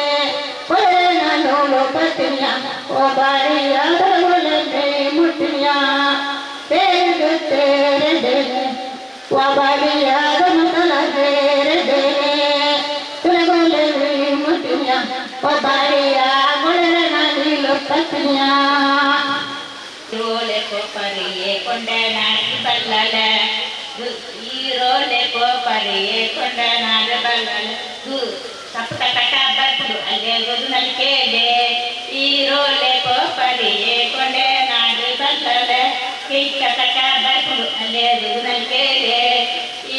पुरना नूल पतिया ओ बड़िया गुलने मुटिया तेरे तेरे देने ओ बड़िया गुलना तेरे देने ರೋಲೆ ಕೋಪರಿಯೇ ಕೊಂಡನಾಡಿ ಬಲ್ಲಲ ಈ ರೋಲೆ ಕೋಪರಿಯೇ ಕೊಂಡನಾಡ ಬಲ್ಲಲ ಸಪ್ತ ಕಟ ಬರ್ಪುಡು ಅಲ್ಲೇ ಗೊದು ನಲಿಕೇದೆ ಈ ರೋಲೆ ಕೋಪರಿಯೇ ಕೊಂಡನಾಡು ಬಲ್ಲಲ ಕಿಟ್ಟ ಕಟ ಬರ್ಪುಡು ಅಲ್ಲೇ ಗೊದು ನಲಿಕೇದೆ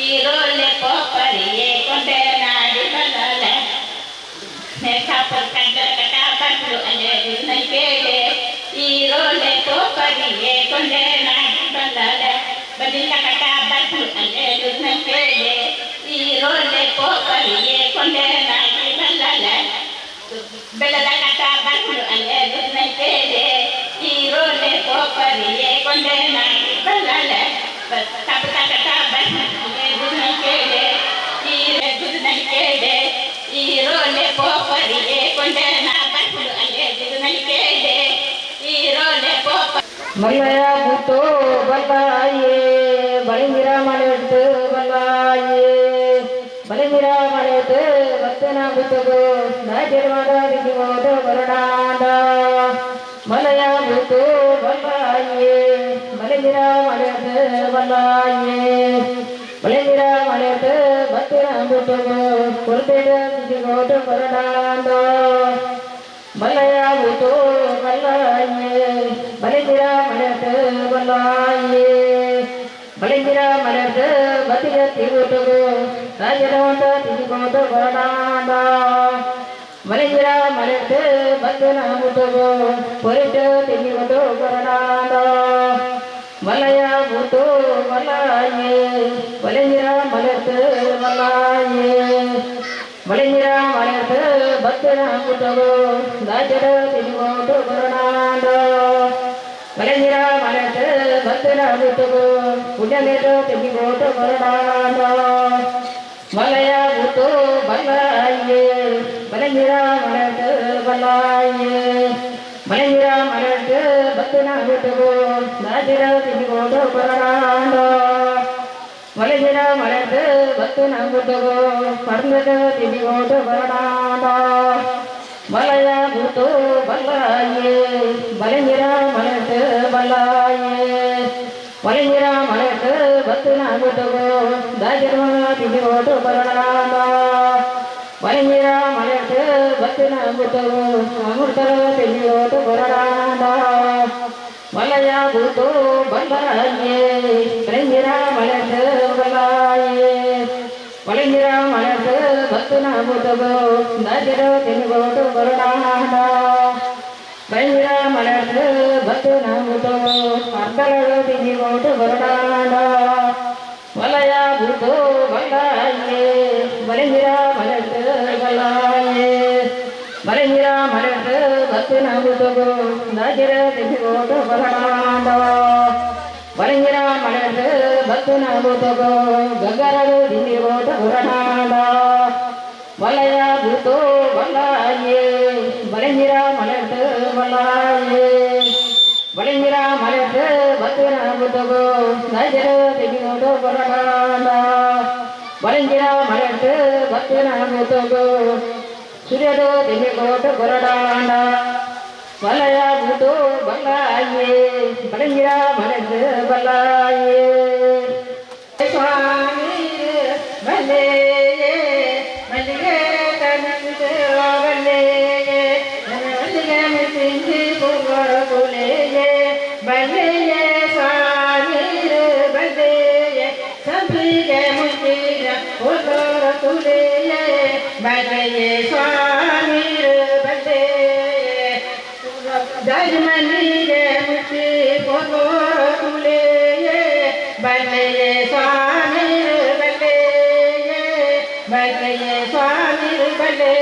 ಈ ರೋಲೆ ಕೋಪರಿಯೇ ಕೊಂಡನಾಡಿ ಬಲ್ಲಲ मल्लया पुतो बल्लाये बलिमिरा मलेट्tu बल्लाये बलिमिरा मलेट्tu वत्तना पुतगो नाजरवादा दिगोद वरणादा मलया पुतो बल्लाये बलिमिरा मलेट्tu बल्लाये बलिमिरा मलेट्tu वत्तना पुतगो कुर्तेद दिगोद वरणादा मलया पुतो बल्लाये बलिमिरा मलेट्tu बल्लाये बलिमिरा मलेट्tu बतिग तिगुतगो राजरवंत तिगोद वरणादा बलिमिरा मलेट्tu बतना पुतगो பொரிட்டு திगोद वरणादा मलया पुतो बल्लाये बलिमिरा मलेट्tu बल्लाये बलिमिरा मलेट्tu बतना पुतगो राजर तिगोद वरणादा बलिमिरा मलेट्tu बतना पुतगो पुण्यलेट तिगोद वरणादा मलया पुतो बल्लाये बलिमिरा मलेट्tu बल्लाये बलिमिरा मलेट्tu बतना पुतगो राजर तिगोद वरणादा बलिमिरा मलेट्tu बतना पुतगो पर्णद तिगोद वरणादा मलया पुतो बल्लाये बलिमिरा मलेट्tu बल्लाये बलिमिरा मलेट्tu बतना पुतगो राजरवंत तिगोद वरणादा बलिमिरा मलेट्tu बतना पुतगो अमृतर तिगोद वरणादा मलया पुतो बल्लाये बलिमिरा मलेट्tu बल्लाये बलिमिरा मलेट्tu बतना पुतगो राजरवंत तिगोद वरणादा बलिमिरा मलेट्tu बतना पुतगो अर्धलग तिगोद वरणादा मलया पुतो बल्लाये बलिमिरा मलेट्tu बल्लाये बलिमिरा मलेट्tu बतना पुतगो राजरवंत तिगोद वरणादा बलिमिरा मलेट्tu बतना पुतगो गंगरगु तिगोद वरणादा मलया पुतो बल्लाये बलिमिरा मलेट्tu बल्लाये बलिमिरा मलेट्tu बतना पुतगो राजरवंत तिगोद वरणादा बलिमिरा मलेट्tu बतना पुतगो सूर्यदो तिगोद वरणादा मलया पुतो बल्लाये बलिमिरा मलेट्tu बल्लाये स्वामी भले मल्लिगे कनक बल्ले मल्लिगे मिथिंगी पुंगोर कुले बल्ले स्वामी बल्ले संपिगे मुंचिर पुंगोर कुले बल्ले स्वामी बल्ले दजमनी मुझे पुंगोर कुले बल्ले स्वामी बल्ले बल्ले स्वामी ಬಲ್ಲೆ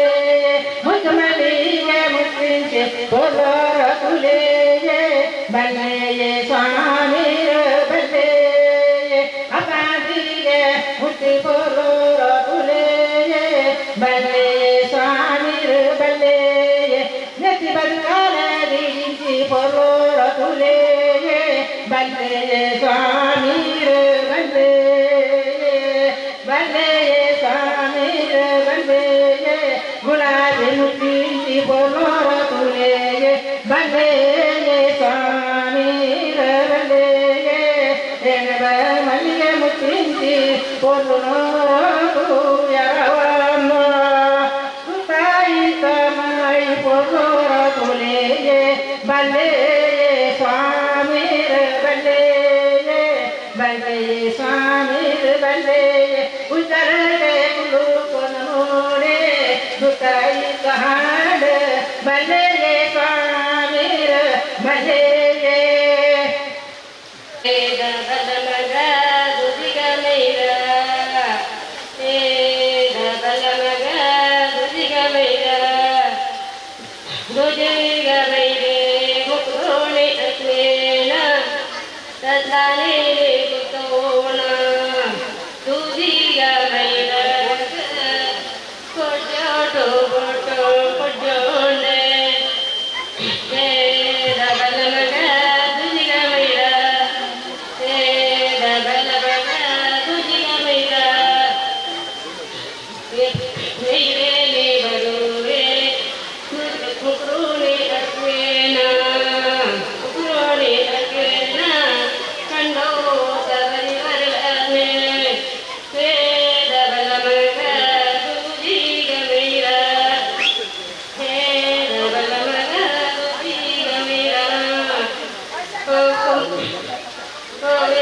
ಮುತ್ತುಮಲ್ಲಿಗೆ ಮುತ್ತಿಂಚೆ ಪೊರ್ಲೋರ ತುಲೆ ಬಲ್ಲೆಯೇ ಸ್ವಾಮಿ ಬಲ್ಲೆ ಅಪಾದಿಗೆ ಮುತ್ತಿ ಪೊರ್ಲೋರ ತುಲೆ ಬಲ್ಲೆಯೇ ಸ್ವಾಮಿ ಬಲ್ಲೆ ನೆತ್ತಿ ಬದುಕಾಲ ದಿಂಚಿ ಪೊರ್ಲೋರ ತುಲೆ ಬಲ್ಲೆಯೇ ಸ್ವಾಮಿ ಬಲ್ಲೆ ಬಲ್ಲೆಯೇ ಸ್ವಾಮಿ ಬಲ್ಲೆಯೇ ಗುಲಾಬಿ ಮುತ್ತಿಂಚಿ ಪೊರ್ಲೋರ ತುಲೆ ಬಲ್ಲೆಯೇ ಸ್ವಾಮಿ ಬಲ್ಲೆಯೇ ಮಲ್ಲಿಗೆ ಮುತ್ತಿಂಚಿ ಪೊರ್ಲುನೋರ ತಾಯಿ ಪೊರ್ಲೋರ ತುಲೆಯೇ ಬಲ್ಲೆಯೇ ಸ್ವಾಮಿ ಬಲ್ಲೆಯೇ ಬಲ್ಲೆಯೇ ಸ್ವಾಮಿ ಬಲ್ಲೆಯೇ ಉತ್ತರಡೆ ಕುಲು ಕೊನೋಡೆ ದುತಾಯಿ ಕಹಾಡ ಬಲ್ಲೆಯೇ ಸ್ವಾಮಿ ಬಲ್ಲೆಯೇ Oh,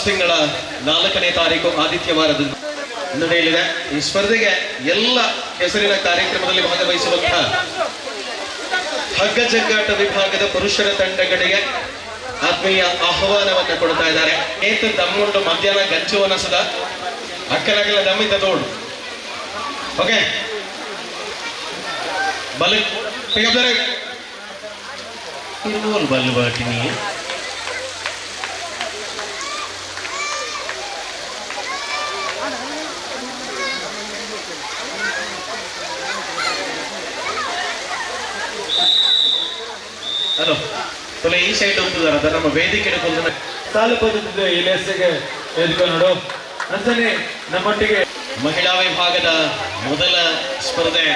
ತಿಂಗಳ 4ನೇ ತಾರೀಕು ಆದಿತ್ಯವಾರದ ನಡೆಯಲಿದೆ. ಈ ಸ್ಪರ್ಧೆಗೆ ಎಲ್ಲ ಹೆಸರಿನ ಕಾರ್ಯಕ್ರಮದಲ್ಲಿ ಭಾಗವಹಿಸುವಂತಹ ಹಗ್ಗ ಜಗ್ಗಾಟ ವಿಭಾಗದ ಪುರುಷರ ತಂಡಗಳಿಗೆ ಆತ್ಮೀಯ ಆಹ್ವಾನವನ್ನು ಕೊಡ್ತಾ ಇದ್ದಾರೆ. ಏತ ದಮ್ಮುಂಡು ಮಧ್ಯಾಹ್ನ ಗಂಚು ಅನಸದ ಅಕ್ಕನಗಲ ದಮ್ಮಿತ ತೋಡು. ಓಕೆ ಬಲ ಬಲ್ಲು ಬಾಟಿನಿ. ಹಲೋ ತೊಲೆ ಈ ಸೈಡ್ ಹೋಗ್ತದಾರ ನಮ್ಮ ವೇದಿಕೆ ಸಾಲು ಪದ್ಧತಿ ಈ ಲೇಸಿಗೆ ಎದ್ಕೊಂಡು ಅಂತಾನೆ ನಮ್ಮೊಟ್ಟಿಗೆ ಮಹಿಳಾ ವಿಭಾಗದ ಮೊದಲ ಸ್ಪರ್ಧೆ.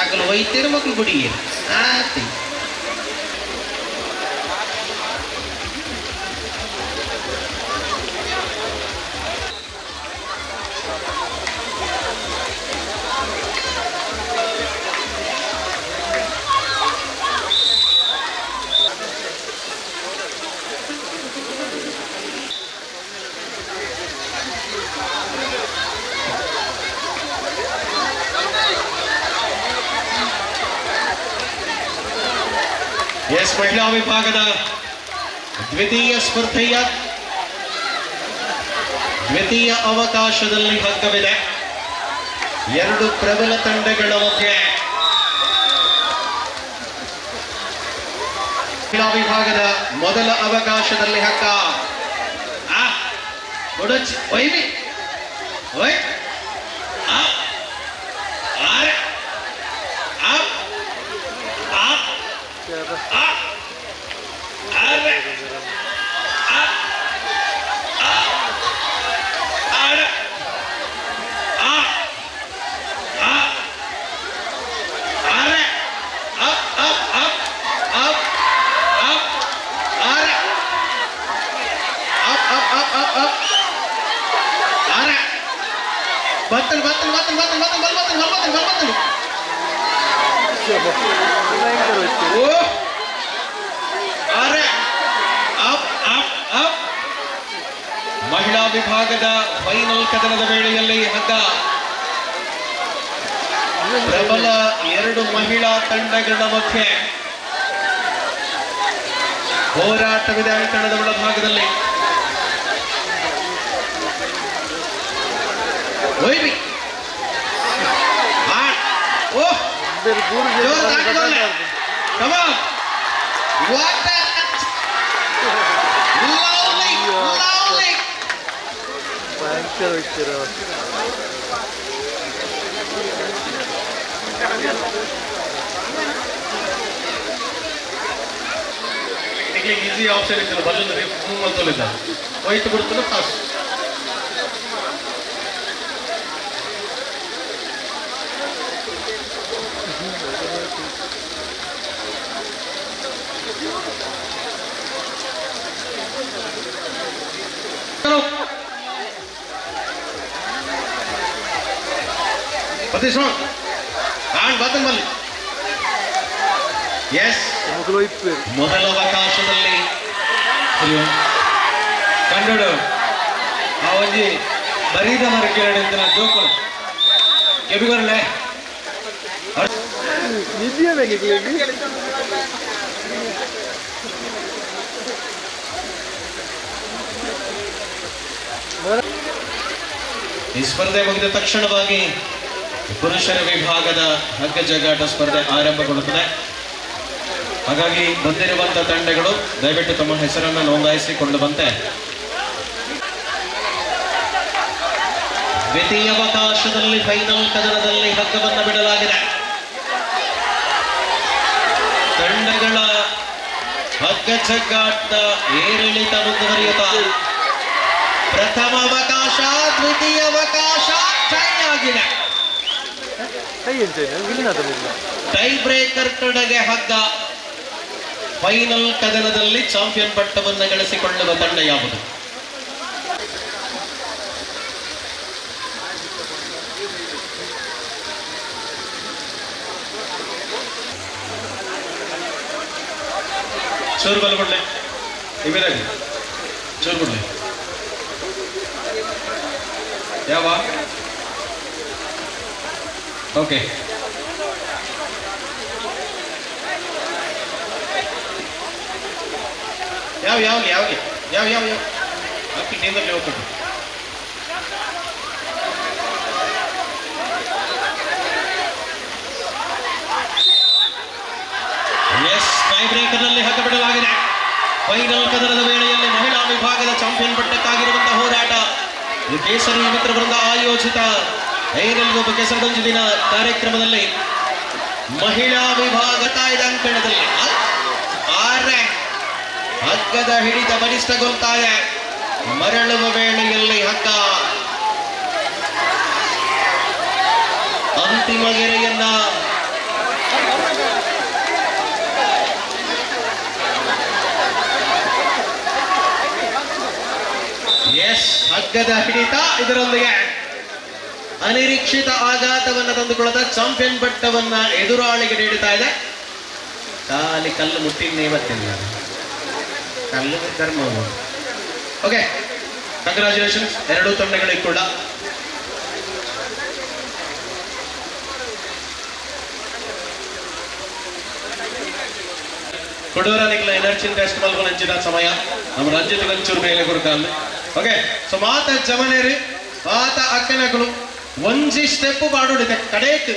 ಆಗಲು ವೈದ್ಯರ ಮಕ್ಕಳು ಗುಡಿ ಆತಿ. ಎಸ್, ಮಹಿಳಾ ವಿಭಾಗದ ದ್ವಿತೀಯ ಸ್ಪರ್ಧೆಯ ದ್ವಿತೀಯ ಅವಕಾಶದಲ್ಲಿ ಹಗ್ಗವಿದೆ. ಎರಡು ಪ್ರಬಲ ತಂಡಗಳ ಮಧ್ಯೆ ಮಹಿಳಾ ವಿಭಾಗದ ಮೊದಲ ಅವಕಾಶದಲ್ಲಿ ಹಗ್ಗ. ಬತ್ತಲು ಬತ್ತಲು ಬತ್ತಲು ಬತ್ತಲು ಬತ್ತಲು ಬತ್ತಲು ಬತ್ತಲು ಬತ್ತಲು. ಓ ಅರೆ ಅಪ್ ಅಪ್ ಅಪ್. ಮಹಿಳಾ ವಿಭಾಗದ ಫೈನಲ್ ಕದನದ ವೇಳೆಯಲ್ಲಿ ಹಗ್ಗ. ಪ್ರಬಲ ಎರಡು ಮಹಿಳಾ ತಂಡಗಳ ಮಧ್ಯೆ ಹೋರಾಟವಿದೆ ಅಂಕಣದ ಒಳಭಾಗದಲ್ಲಿ. ಈಸಿ ಆಪ್ಷನ್ ಇತ್ತು, ಬಲ್ಲದ ಮೂವತ್ತೊಲಿದ್ದ ಹೋಯ್ತು ಬಿಡ್ತದೆ ಪಾಸ್. ಎಸ್, ಮೊದಲ ಅವಕಾಶದಲ್ಲಿ ಕಂಡೋಡು ಆ ಒಂಜಿ ಬರೀದ ಮರ ಕೇಳಿದ ಜೋಕುಲು ಕೆಬಿಗೊರ್ಲೆ. ಈ ಸ್ಪರ್ಧೆ ಮುಗಿದ ತಕ್ಷಣವಾಗಿ ಪುರುಷರ ವಿಭಾಗದ ಹಗ್ಗ ಜಗ್ಗಾಟ ಸ್ಪರ್ಧೆ ಆರಂಭಗೊಳ್ಳುತ್ತದೆ. ಹಾಗಾಗಿ ಬಂದಿರುವಂತಹ ತಂಡಗಳು ದಯವಿಟ್ಟು ತಮ್ಮ ಹೆಸರನ್ನು ನೋಂದಾಯಿಸಿಕೊಂಡು ಬಂತೆ. ದ್ವಿತೀಯ ಅವಕಾಶದಲ್ಲಿ ಫೈನಲ್ ಕದನದಲ್ಲಿ ಹಗ್ಗವನ್ನು ಬಿಡಲಾಗಿದೆ. ತಂಡಗಳ ಹಗ್ಗ ಜಗ್ಗಾಟದ ಏರಿಳಿತ ಮುಂದುವರಿಯುತ್ತಾ ಪ್ರಥಮ ಅವಕಾಶ, ದ್ವಿತೀಯ ಅವಕಾಶ ಟೈ ಆಗಿದೆ. ಟೈ ಬ್ರೇಕರ್ ಕಡೆಗೆ ಹಗ್ಗ. ಫೈನಲ್ ಕದನದಲ್ಲಿ ಚಾಂಪಿಯನ್ ಪಟ್ಟವನ್ನು ಗಳಿಸಿಕೊಳ್ಳುವ ತಂಡ ಯಾವುದು? ಚೂರು ಬಲ್ ಕೊಡ್ಲೆ ಇವಿರಾಗ ಚೂರು ಕೊಡ್ಲೆ ಯಾವ ಓಕೆ ಯಾವ ಯಾವ ಯಾವ ಯಾವ ಯಾವ ಯಾವ ಹಾಕಿ ಟೀಮಲ್ಲಿ ಹೋಗ್ಬಿಟ್ಟು. ಎಸ್, ಟೈ ಬ್ರೇಕರ್ನಲ್ಲಿ ಹಾಕಿಬಿಡಲಾಗಿದೆ. ಫೈನಲ್ ಕದನದ ವೇಳೆಯಲ್ಲಿ ಮಹಿಳಾ ವಿಭಾಗದ ಚಾಂಪಿಯನ್ ಪಟ್ಟಕ್ಕಾಗಿರುವಂತಹ ಹೋರಾಟ. ಈ ಕೇಸರಿ ಮಿತ್ರ ವೃಂದ ಆಯೋಜಿತ ಐನಲ್ಗೊಬ್ಬ ಕೆಸರಡೊಂಜು ದಿನ ಕಾರ್ಯಕ್ರಮದಲ್ಲಿ ಮಹಿಳಾ ವಿಭಾಗ ತಾಯ್ದ ಅಂಕಣದಲ್ಲಿ ಆರೆ ಹಗ್ಗದ ಹಿಡಿತ ಬಲಿಷ್ಠಗೊಳ್ತಾರೆ. ಮರಳುವ ವೇಳೆಯಲ್ಲಿ ಹಗ್ಗ ಅಂತಿಮ ಗೆರೆಯನ್ನ ಎಸ್, ಹಗ್ಗದ ಹಿಡಿತ ಇದರೊಂದಿಗೆ ಅನಿರೀಕ್ಷಿತ ಆಘಾತವನ್ನು ತಂದುಕೊಳ್ಳದ ಚಾಂಪಿಯನ್ ಪಟ್ಟವನ್ನ ಎದುರಾಳಿಗೆ ನೀಡುತ್ತಾ ಇದೆ. ಖಾಲಿ ಕಲ್ಲು ಮುಟ್ಟಿನ್ನೇ ಬರ್ತೀನಿ ನಾನು, ಕಲ್ಲು ಧರ್ಮ. ಓಕೆ, ಕಂಗ್ರಾಚುಲೇಷನ್ಸ್ ಎರಡೂ ತಂಡಗಳಿಗೆ ಕೂಡ. ಕೊಡೂರ ನಿಕ್ಲ ಎನರ್ಜಿ ಟೆಸ್ಟ್ ಮಲ್ಪನಂಚಿನ ಸಮಯ ನಮ್ಮ ರಂಜಿತ್ ಒಂಚೂರು ಮೇಲೆ ಕೊಡ್ತಾನೆ. ಓಕೆ, ಸೊ ಮಾತ ಜಮನೇರಿ ಮಾತ ಅಕ್ಕನಗಳು ಒಂಜಿ ಸ್ಟೆಪ್ ಪಾಡೋಡಿದೆ ಕಡೇಕ್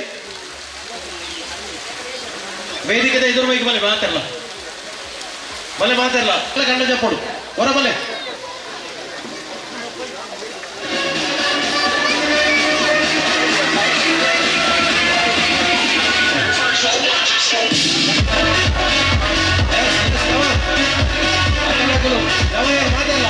ವೇದಿಕೆದ ಎದುರು ಮೈಗೆ ಬಲೆ ಮಾತಿರಲ್ಲ ಬಲೆ ಮಾತಿರಲ್ಲ ಕಣ್ಣ ಜಪ್ಪಡು ಹೊರ ಬಲೆ. ಮಾತಾಡಲ್ಲ.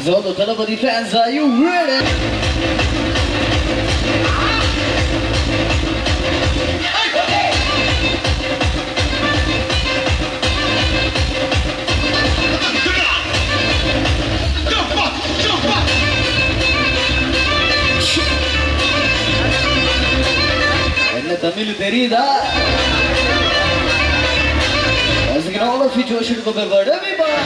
So the Thalapathy fans, are you ready? என்ன தமிழ் தெரியுதா? Once again, all of you should go backward. Everybody.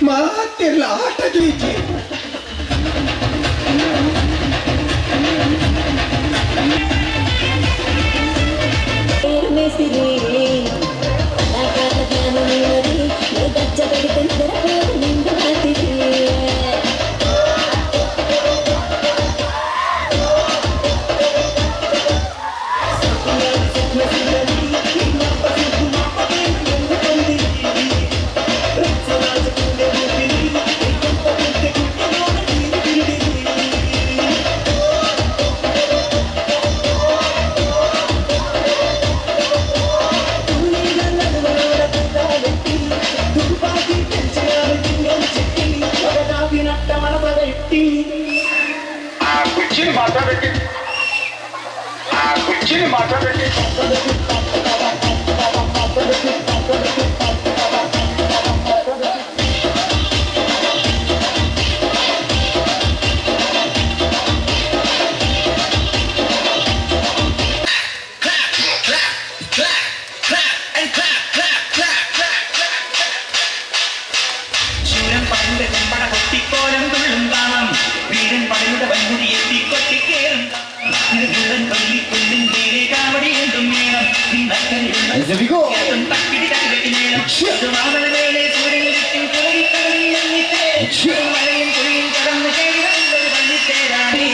ಮಾತಿರ್ಲ ಆಟ ಜೀಜಿ. ശൂരൻ പടയുടെ ചെമ്പട കൊട്ടിക്കോലം തുള്ളും താളം, വീരൻ പടയുടെ വൻമുടി എത്തിക്കൊട്ടിക്കേറും വീരൻ കൊല്ലിക്കൊല്ലും നേരെ കാവടി എന്തും മേളം. As we go. തക്കിടി തകിടി മേളം. മാതളവേളെ സൂര്യൻ കുളരിക്കടലിൽ മഴയും കുഴിയും കടന്നു കയറി ഒരു പള്ളിത്തേരാണി.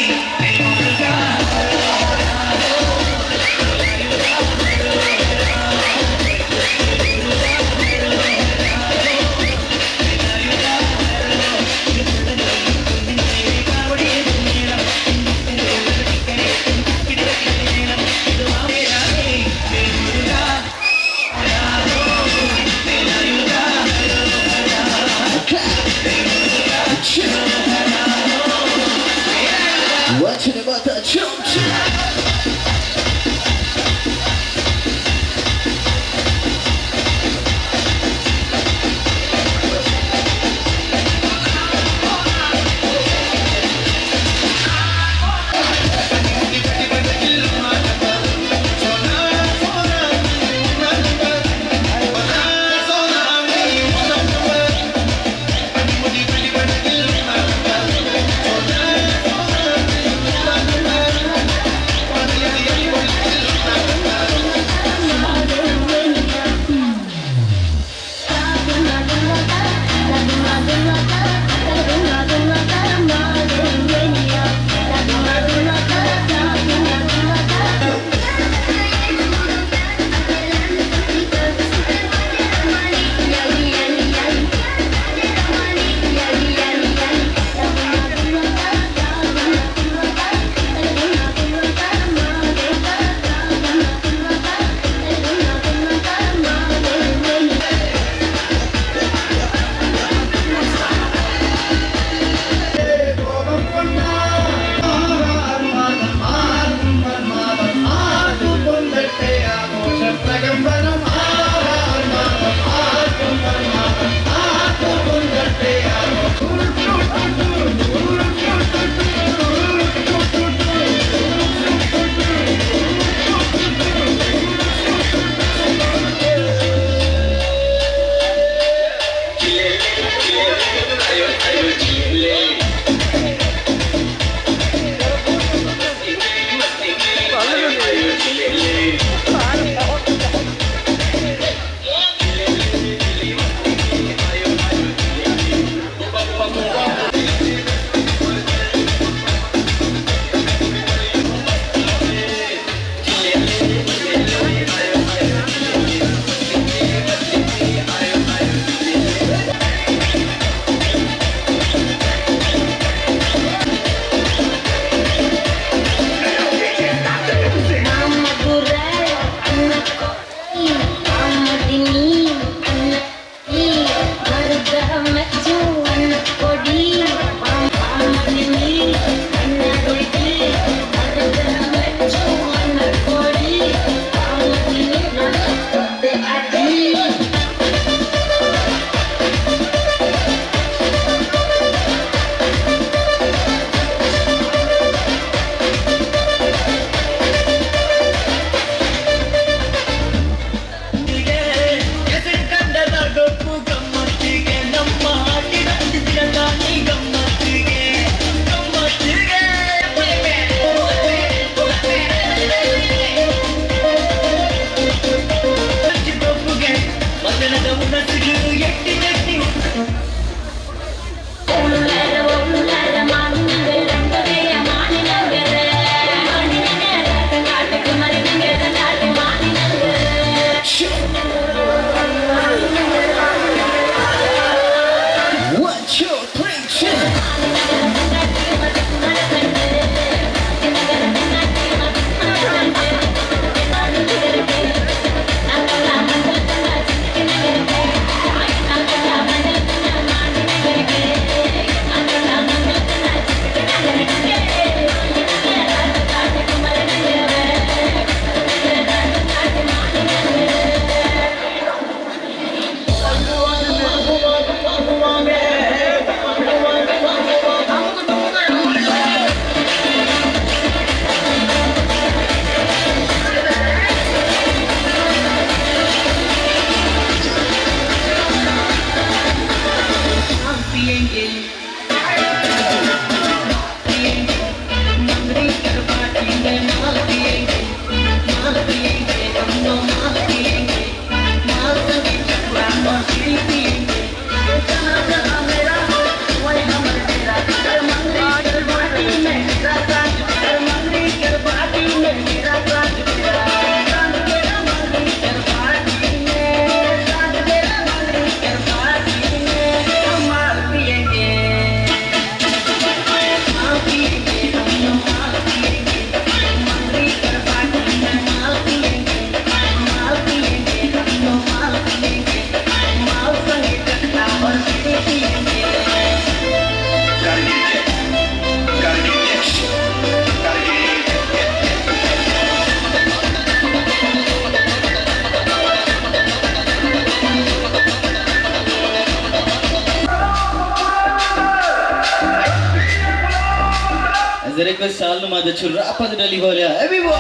ರಿಕ್ವೆಸ್ಟ್ ಸಾಲು ಮಾದ ಚುರ್ರಾಪದದಲ್ಲಿ ಬೋಲ್ಯ एवरीवन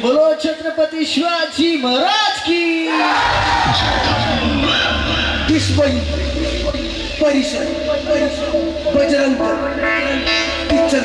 बोलो छत्रपति शिवाजी महाराज की। विश्व परिषद बजरंग पिक्चर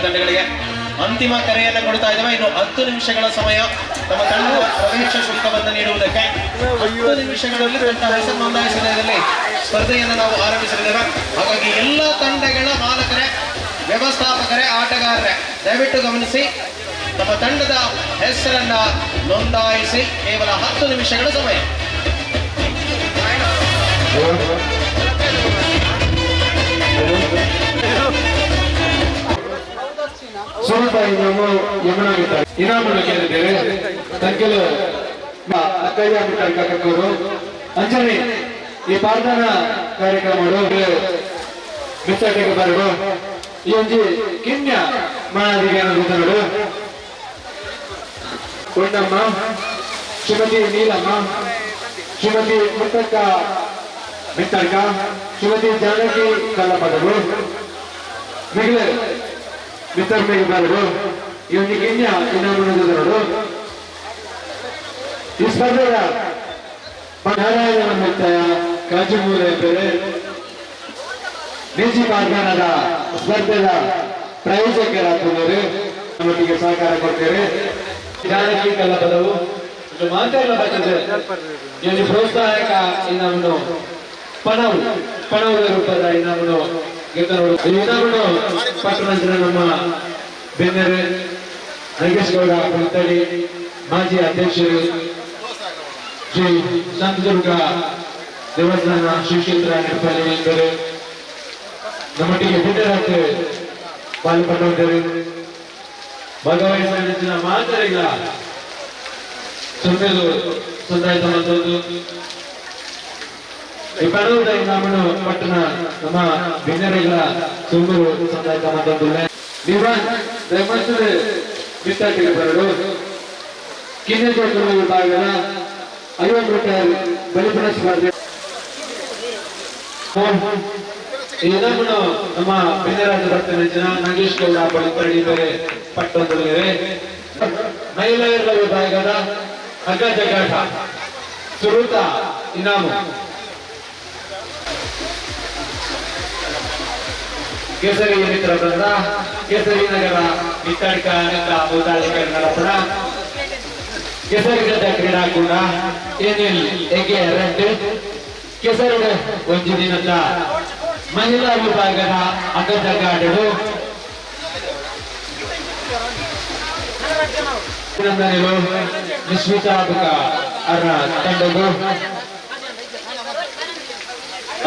ತಂಡಗಳಿಗೆ ಅಂತಿಮ ಕರೆಯನ್ನು ಕೊಡ್ತಾ ಇದ್ದೇವೆ. ಇನ್ನು 10 ನಿಮಿಷಗಳ ಸಮಯ ನಮ್ಮ ತಂಡದ ಪ್ರವೇಶ ಶುಲ್ಕವನ್ನು ನೀಡುವುದಕ್ಕೆ. 10 ನಿಮಿಷಗಳಲ್ಲಿ ತಂಡ ಹೆಸರು ನೋಂದಾಯಿಸಿದಲ್ಲಿ ಸ್ಪರ್ಧೆಯನ್ನು ನಾವು ಆರಂಭಿಸಲಿದ್ದೇವೆ. ಹಾಗಾಗಿ ಎಲ್ಲ ತಂಡಗಳ ಮಾಲಕರೇ, ವ್ಯವಸ್ಥಾಪಕರೇ, ಆಟಗಾರರೇ ದಯವಿಟ್ಟು ಗಮನಿಸಿ, ತಮ್ಮ ತಂಡದ ಹೆಸರನ್ನ ನೋಂದಾಯಿಸಿ. ಕೇವಲ 10 ನಿಮಿಷಗಳ ಸಮಯ. ಸುರತ ಇನಾಮು ಯಮುನಾ ಇನಾಮನ್ನು ಕೇಳಿದ್ದೇವೆ. ತಂಕೆಲು ಅಕ್ಕಯ್ಯ ಕಕ್ಕೂರು ಅಂಜನಿ ಈ ಪಾರ್ದನ ಕಾರ್ಯಕ್ರಮ ಮಿತ್ತಟೆಗೆ ಬರಡು ಈ ಒಂಜಿ ಕಿನ್ಯ ಮಾದಿಗೆ ನೋಡು. ಪೊನ್ನಮ್ಮ, ಶ್ರೀಮತಿ ನೀಲಮ್ಮ, ಶ್ರೀಮತಿ ಮುತ್ತಕ್ಕ ಮಿತ್ತಡ್ಕ, ಶ್ರೀಮತಿ ಜಾನಕಿ ಕಲ್ಲಪದವು ಮಿಗಿಲೆ ಮಿತ್ತರ್ಮೆಗೆ ಬರಡು ಈ ಒಂದು ಕಿನ್ಯ ಇನಾಮನ್ನು ನೋಡು. ಈ ಸ್ಪರ್ಧೆಯ ನಾರಾಯಣ ಮಿತ್ತಯ ಕಾಜುಮೂಲೆ ಬೇರೆ ನಿಜಿ ಕಾರ್ಖಾನದ ಸ್ಪರ್ಧೆಯ ಪ್ರಾಯೋಜಕರಾಗುತ್ತಾರೆ, ನಮ್ಮೊಟ್ಟಿಗೆ ಸಹಕಾರ ಕೊಡ್ತೇವೆ. ಜಾನಕಿ ಕಲ್ಲಪದವು ಮಾತೆಲ್ಲ ಬರ್ತದೆ. ಇಲ್ಲಿ ಪ್ರೋತ್ಸಾಹಕ ಇನಾಮನ್ನು ಪಣವು ಪಣವುದ ರೂಪದ ಇನಾಮನ್ನು ಗೆದ್ದ ನೋಡು. ಈ ಇನಾಮನ್ನು ಪಟ್ಟಣ ನಮ್ಮ ಬೆನ್ನರೆ ನಾಗೇಶ್ ಗೌಡ ಪುತ್ತಳಿ ಮಾಜಿ ಅಧ್ಯಕ್ಷರು ಶ್ರೀ ಶಾಂತದುರ್ಗ ದೇವಸ್ಥಾನ ಶ್ರೀ ಕ್ಷೇತ್ರ ನೆನಪಲ್ಲಿ ಎಂದರೆ ನಮ್ಮೊಟ್ಟಿಗೆ ಬಿಟ್ಟರಾತ್ರಿ ಪಾಲ್ಗೊಂಡಿದ್ದರು. ಭಾಗವಹಿಸಿದ ಮಾತರಿಗ ಸೊನ್ನೆದು ಸಂದಾಯಿತ ಮತ್ತೊಂದು ಈ ಪರ್ವದ ಇನಾಮನ್ನು ಪಟ್ಟಣ ನಮ್ಮ ಬಿನ್ನರಿಗಳ ಸುಂದರು ಸಂದಾಯಿತ ಮತ್ತೊಂದು ದಿವಾನ್ ದಯಮಾಡಿ ಬಿತ್ತಾಟಿಗೆ ಬರಡು. ಕಿನ್ನೆ ವಿಭಾಗದ 50 ಮೀಟರ್ ಬಲಿಪಣ ಸ್ಪರ್ಧೆ ಇನಾಮನ್ನು ನಮ್ಮ ಬಿನ್ನರಾಜ ಭಕ್ತನ ಜನ ನಾಗೇಶ್ ಗೌಡ ಬಳಿಪಡಿ ಬೇರೆ ಪಟ್ಟೊಂದಿದ್ದಾರೆ. ಮಹಿಳೆಯರ ವಿಭಾಗದ ಹಗ್ಗ ಜಗ್ಗಾಟ ಸುರುತ ಇನಾಮು ಕೇಸರಿ ಮಿತ್ರ ಬೃಂದ ಕೇಸರಿ ನಗರ ಮಿತ್ತಡ್ಕ ನಿಂದ ಮುದ್ದಾಳಿಕೆ ನಡಪಣ ಕೆಸರುಗಡ್ಡ ಕ್ರೀಡಾಕೂಟ ಏನಿಲ್ ಎಗೆ ರೆಡ್ ಕೆಸರುಡ ಒಂಜಿ ದಿನದ ಮಹಿಳಾ ವಿಭಾಗದ ಅಗ್ಗಜಗ್ಗಾಟಡು ಅಭಿನಂದನೆಗಳು ನಿಶ್ಮಿತಾ ಬುಕ ಅವರ ತಂಡಗು.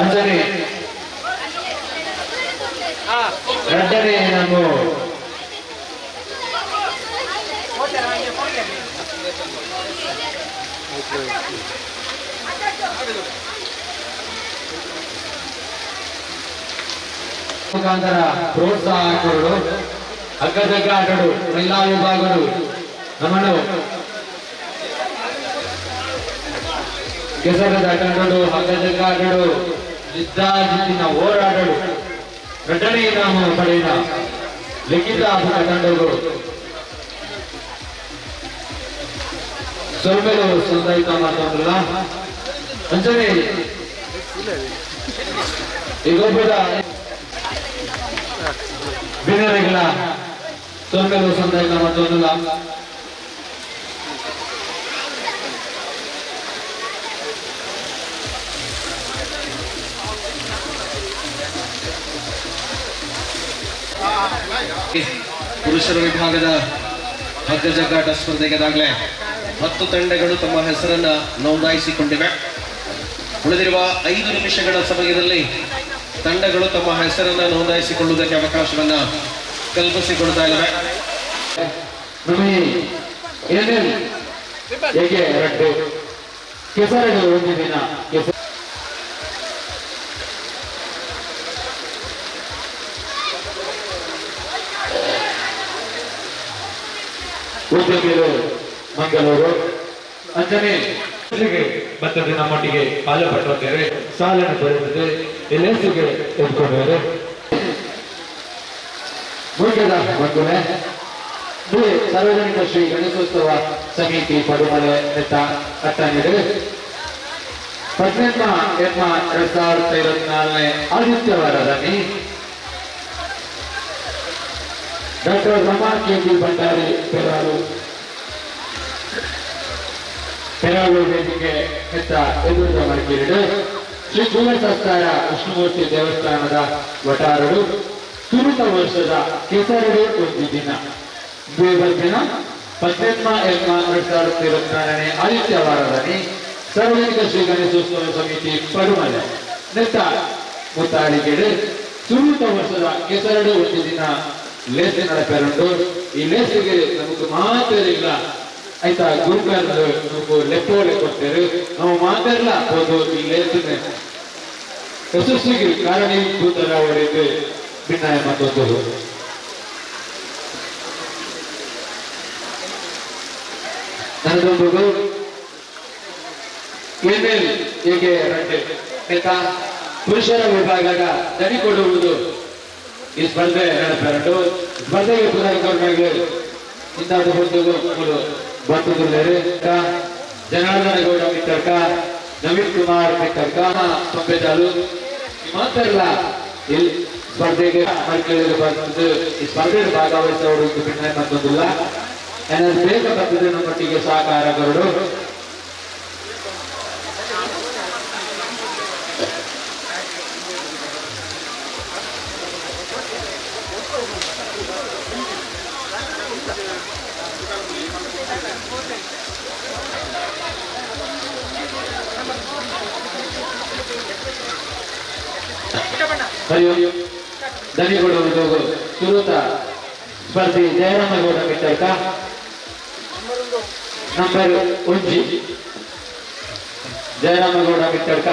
ಅಂಜನೆ ಎರಡನೇ ನಮ್ಮ ಮುಖಾಂತರ ಪ್ರೋತ್ಸಾಹ ಕೊರಡು ಹಗ್ಗಜಗ್ಗಾಟಡು ಮಹಿಳಾ ವಿಭಾಗಗಳು ನಮ್ಮನು ಕೆಸರದ ತಂಡಡು ಹಗ್ಗಜಗ್ಗಾಟಡು ಜಿದ್ದಾಜಿದ್ದಿನ ಹೋರಾಟಡು ಎರಡನೇ ಇನಾಮು ಪಡೆದ ಲಿಖಿತ ತಂಡಗಳು ಸೊಲ್ಮೆಲು ಸಂದಾಯಿತ ಮಾತಲ್ಲ. ಅಂಜನೆ ಈಗೊಬ್ಬದ ಬಿನರೆಗಳ ಸೊಲ್ಮೆಲು ಸಂದಾಯಿತ ಮತ್ತೊಂದಲ್ಲ. ಪುರುಷರ ವಿಭಾಗದ ಹಗ್ಗಜಗ್ಗಾಟ ಸ್ಪರ್ಧೆಗೆ 10 ತಂಡಗಳು ತಮ್ಮ ಹೆಸರನ್ನು ನೋಂದಾಯಿಸಿಕೊಂಡಿವೆ. ಉಳಿದಿರುವ 5 ನಿಮಿಷಗಳ ಸಮಯದಲ್ಲಿ ತಂಡಗಳು ತಮ್ಮ ಹೆಸರನ್ನು ನೋಂದಾಯಿಸಿಕೊಳ್ಳುವುದಕ್ಕೆ ಅವಕಾಶವನ್ನ ಕಲ್ಪಿಸಿಕೊಳ್ತಾ ಇದ್ದಾವೆ. ಉದ್ಯಮಿಗಳು ಮಂಗಳೂರು ಅಂಜನೆ ಬತ್ತದ ನಮ್ಮೊಟ್ಟಿಗೆ ಪಾಲ್ಪಟ್ಟರೆ ಸಾಲನ್ನು ಬರೆದಿದೆ ಎಲ್ಎಸ್ಗೆ ಎದ್ಕೊಂಡವರು ಮುಖ್ಯದ ಬಂಧುವೆ ಸಾರ್ವಜನಿಕ ಶ್ರೀ ಗಣೇಶೋತ್ಸವ ಸಮಿತಿ ಪಡುಮಲೆ ನೆತ್ತ ಅಟ್ಟನಿಡು 18 8 2024 ಆದಿತ್ಯವಾರದಲ್ಲಿ ಡಾಕ್ಟರ್ ರಮಾ ಕೆ.ಬಿ. ಭಂಡಾರಿ ಪೆರಾಳು ವೇದಿಕೆ ಹೆತ್ತ ಎದುರುದ ಮಡಿಕೇರಿಡು ಶ್ರೀ ಕೂಲಸಸ್ತಾರ ವಿಷ್ಣುಮೂರ್ತಿ ದೇವಸ್ಥಾನದ ವಟಾರರು ಸುರುತ ವರ್ಷದ ಕೆಸರಡು ಒಂದು ದಿನ ದಿನ 18 8 2024 ಆದಿತ್ಯವಾರದಲ್ಲಿ ಸಾರ್ವಜನಿಕ ಶ್ರೀ ಗಣೇಶೋತ್ಸವ ಸಮಿತಿ ಪಡುಮಲೆ ನೆತ್ತ ಮುತ್ತಾಳಿಗೆಡು ಸುರುತ ವರ್ಷದ ಕೆಸರಡು ಒಂದು ದಿನ ಲೇಸ್ ನಡಪೇರುಂಟು. ಈ ಲೇಸಿಗೆ ನಮಗೆ ಮಾತಿಲ್ಲ ಆಯ್ತಾ ಗುರುಕರ್ದು ನಮಗೂ ಲೆಪ್ಪೋಲೆ ಕೊಡ್ತೇವೆ ನಾವು ಮಾತಾಡಲ್ಲ ಹೋದು ಈ ಲೇಸಿನ ಯಶಸ್ಸಿಗೆ ಕಾರಣೀಭೂತರ ಅವರಿಗೆ ಭಿನ್ನಾಯ ಮತ್ತೊಂದು ನನದೊಂದು ಎನ್ಎಲ್ ಹೇಗೆ ರಡ್ಡೆ ಆಯ್ತಾ ಪುರುಷರ ವಿಭಾಗದ ದನಿ ಕೊಡುವುದು ಈ ಸ್ಪರ್ಧೆ ನಡಪೇರುಂಟು. ಸ್ಪರ್ಧೆಗೆ ಪುನರ್ಕರ್ಮಗಳು ಇಂದಾದ ಬಂಧುಗಳು ಬಂಧುಗಳು ಜನಾರ್ದನ ಗೌಡ ಮಿತ್ತರ್ಕ, ನವೀನ್ ಕುಮಾರ್ ಮಿತ್ತರ್ಕ, ಪಂಪೆದಾಲು ಮಾತ್ರಲ್ಲ ಇಲ್ಲಿ ಸ್ಪರ್ಧೆಗೆ ಮಕ್ಕಳಿಗೆ ಬಂದು ಈ ಸ್ಪರ್ಧೆಯಲ್ಲಿ ಭಾಗವಹಿಸುವವರು ಭಿನ್ನ ಮತ್ತೊಂದಿಲ್ಲ. ಏನಾದ್ರು ಬೇಗ ಬರ್ತದೆ ನಮ್ಮೊಟ್ಟಿಗೆ ಸಹಕಾರಗಳು. ಹರಿಯೋ ದನಿಗೌಡ ಸುರುತ ಸ್ಪರ್ಧಿ ಜಯರಾಮಗೌಡ ಮಿತ್ತರ್ಕ ನಂಬರ್ 1 ಜಯರಾಮಗೌಡ ಮಿತ್ತರ್ಕ.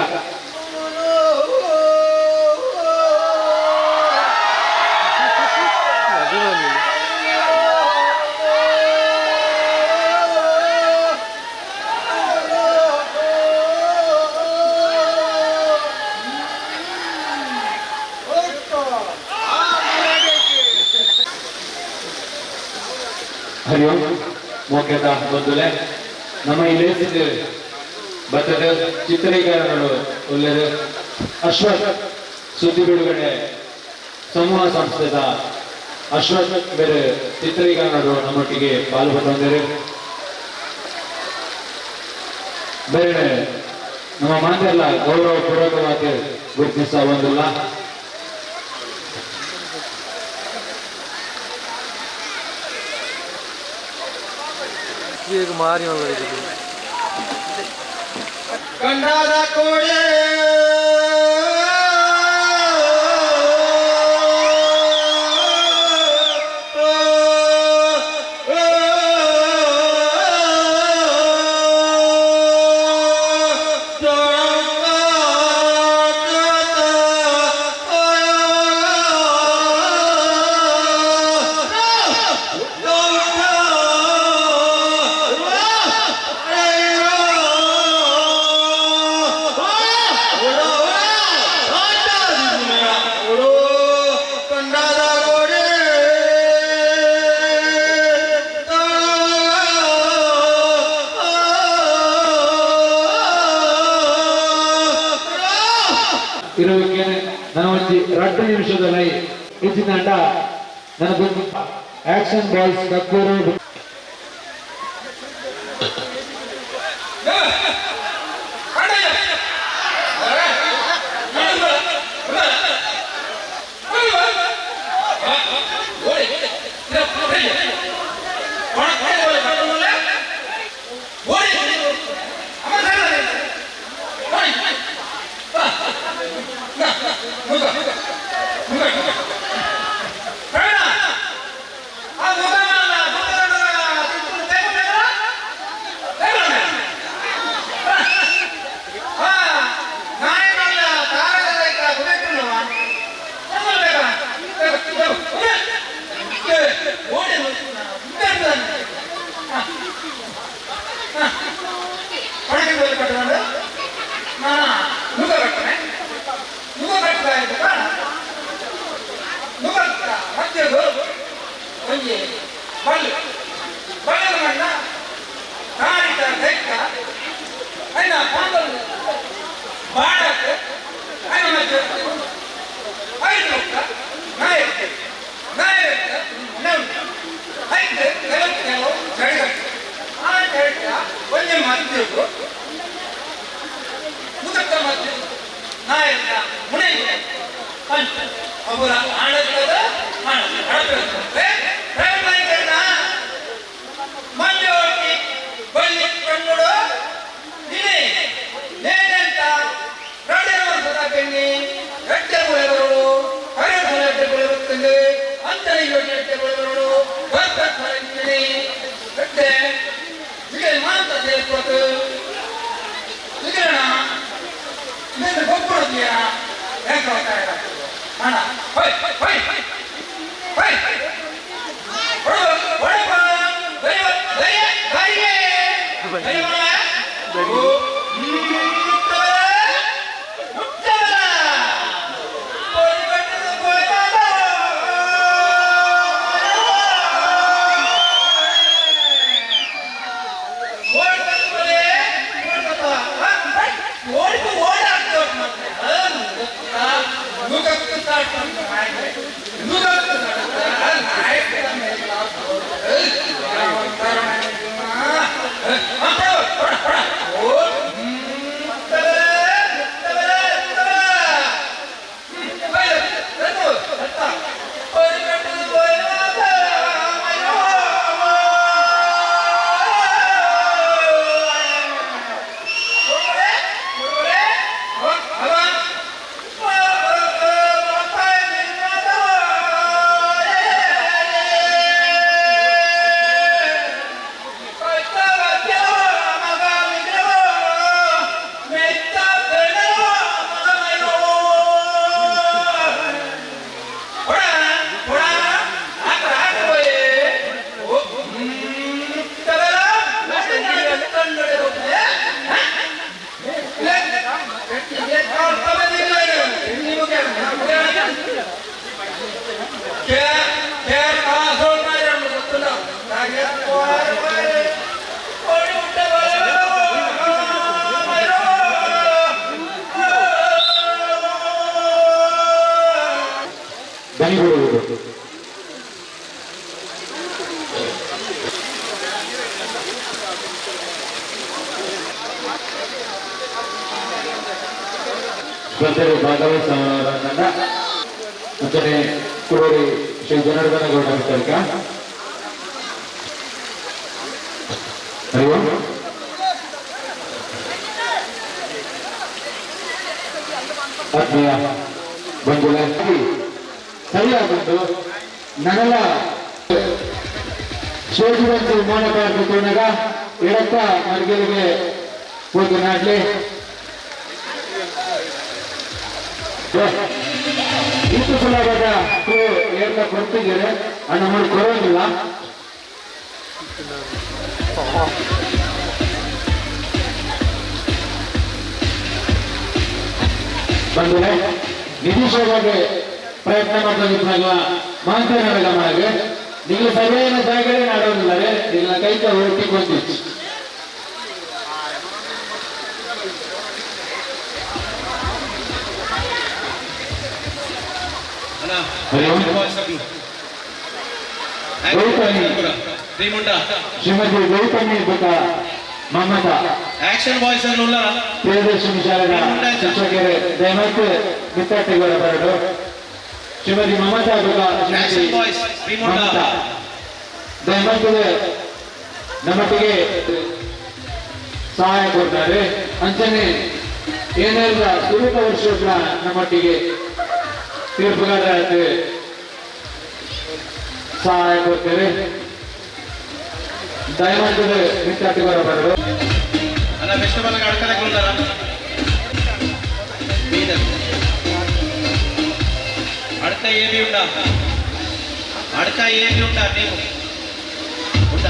ಹರಿಯೋ ಮೋಕೆದ ಬಂಧುಲೆ ನಮ್ಮ ಈ ಲೇಸಿದ ಬತ್ತದ ಚಿತ್ರೀಕರಣಗಳು ಒಳ್ಳೆಯದು. ಅಶ್ವಥ್ ಸುದ್ದಿ ಬಿಡುಗಡೆ ಸಮೂಹ ಸಂಸ್ಥೆದ ಅಶ್ವಥ್ ಬೇರೆ ಚಿತ್ರೀಕರಣಗಳು ನಮ್ಮೊಟ್ಟಿಗೆ ಪಾಲ್ಗೊಂಡಿದ್ದಾರೆ. ಬೇರೆ ನಮ್ಮ ಮಾತೆಲ್ಲ ಗೌರವ ಪೂರ್ವಕವಾಗಿ ಗುರುತಿಸ ಒಂದಿಲ್ಲ. ಕಂಡಾದ ಕೋಡೆ ಇರುವಿಕೆ ನಾನು ಒಂಜಿ ರಡ್ಡು ನಿಮಿಷದ ಲೈ ಇತ್ತಿನಾಂಡ ನನಗೊಂದು ಆಕ್ಷನ್ ಬಾಯ್ಸ್ ಕಕ್ಕೂರು. ದನಿಗೂಡುವುದು. ಸ್ಪರ್ಧೆ ಭಾಗವಹಿಸುವ ತಂಡ ಅಂಚನೆ ಕುಡೋರಿ ಶ್ರೀ ಜನಾರ್ದನ ಗೌಡ ವಿತರಕ. ಹರಿ ಓಂ. ಆತ್ಮೀಯ ಬಂಧುಗಳೇ, ಸರಿಯಾದದ್ದು ನನಲ ಶೋಧಿವಂತ ಮೋನಕಾರ್ತಿಕೋನಗ ಎಡತ್ತ ಮರ್ಗೆಲಿಗೆ ಹೋಗಿ ನಾಡ್ಲಿ. ಇಷ್ಟು ಸುಲಭದ ಏರ್ನ ಕೊಡ್ತಿದ್ದೀರಿ ಅಣ್ಣ ಮಾಡಿ ಕೊಡೋದಿಲ್ಲ. ಬಂಧುಗಳೇ, ನಿತೀಶ್ ಪ್ರಯತ್ನ ಮಾಡ್ತಾ ಮಾತನಾಡಲ್ಲ ಮಾಡಿ ನೀವು ಸರಿಯಾದ ಜಾಗವೇ ನಾಡೋದಿಲ್ಲವೇ ನಿನ್ನ ಕೈತ ಹೊರಟಿ ಬಂದಿತ್ತು. ಶ್ರೀಮತಿ ಗೌತಮಿ ಬುಕ್ಕ ಮಮತಾ ಆಕ್ಷನ್ ಬಾಯ್ಸ್ ಅನ್ನು ಉಳ್ಳಾರ ಪ್ರಿಯದರ್ಶಿನಿ ಶಾಲೆಯ ಶಿಕ್ಷಕರೇ ದಯಮಾಡಿ ವಿದ್ಯಾರ್ಥಿಗಳ ಬರಡು. ಶ್ರೀಮತಿ ಮಮತಾ ಬುಕ್ಕ ಆಕ್ಷನ್ ಬಾಯ್ಸ್ ಮಮತಾ ದಯಮಾಡಿ ನಮ್ಮೊಟ್ಟಿಗೆ ಸಹಾಯ ಕೊಡ್ತಾರೆ. ಅಂಚನೆ ಏನೆಲ್ಲ ಸುರುತ ವರ್ಷದ ನಮ್ಮೊಟ್ಟಿಗೆ ತೀರ್ಪುಗಾರರಾದ ಸಹಾಯ ಕೊಡ್ತಾರೆ. ದಯಮಾಡಿ ವಿದ್ಯಾರ್ಥಿಗಳ ಬರಡು. ಅಣ್ಣ ಫೆಸ್ಟಿವಲ್ ಅಡ್ಕದಕ್ಕೆ ಉಳ್ಳಾರ ಬೀದರ್ ಅಡ್ಕ ಏವಿ ಉಂಡ ಅಡ್ಕ ಏವಿ ಉಂಡ ನೀವು ಉಂಡ.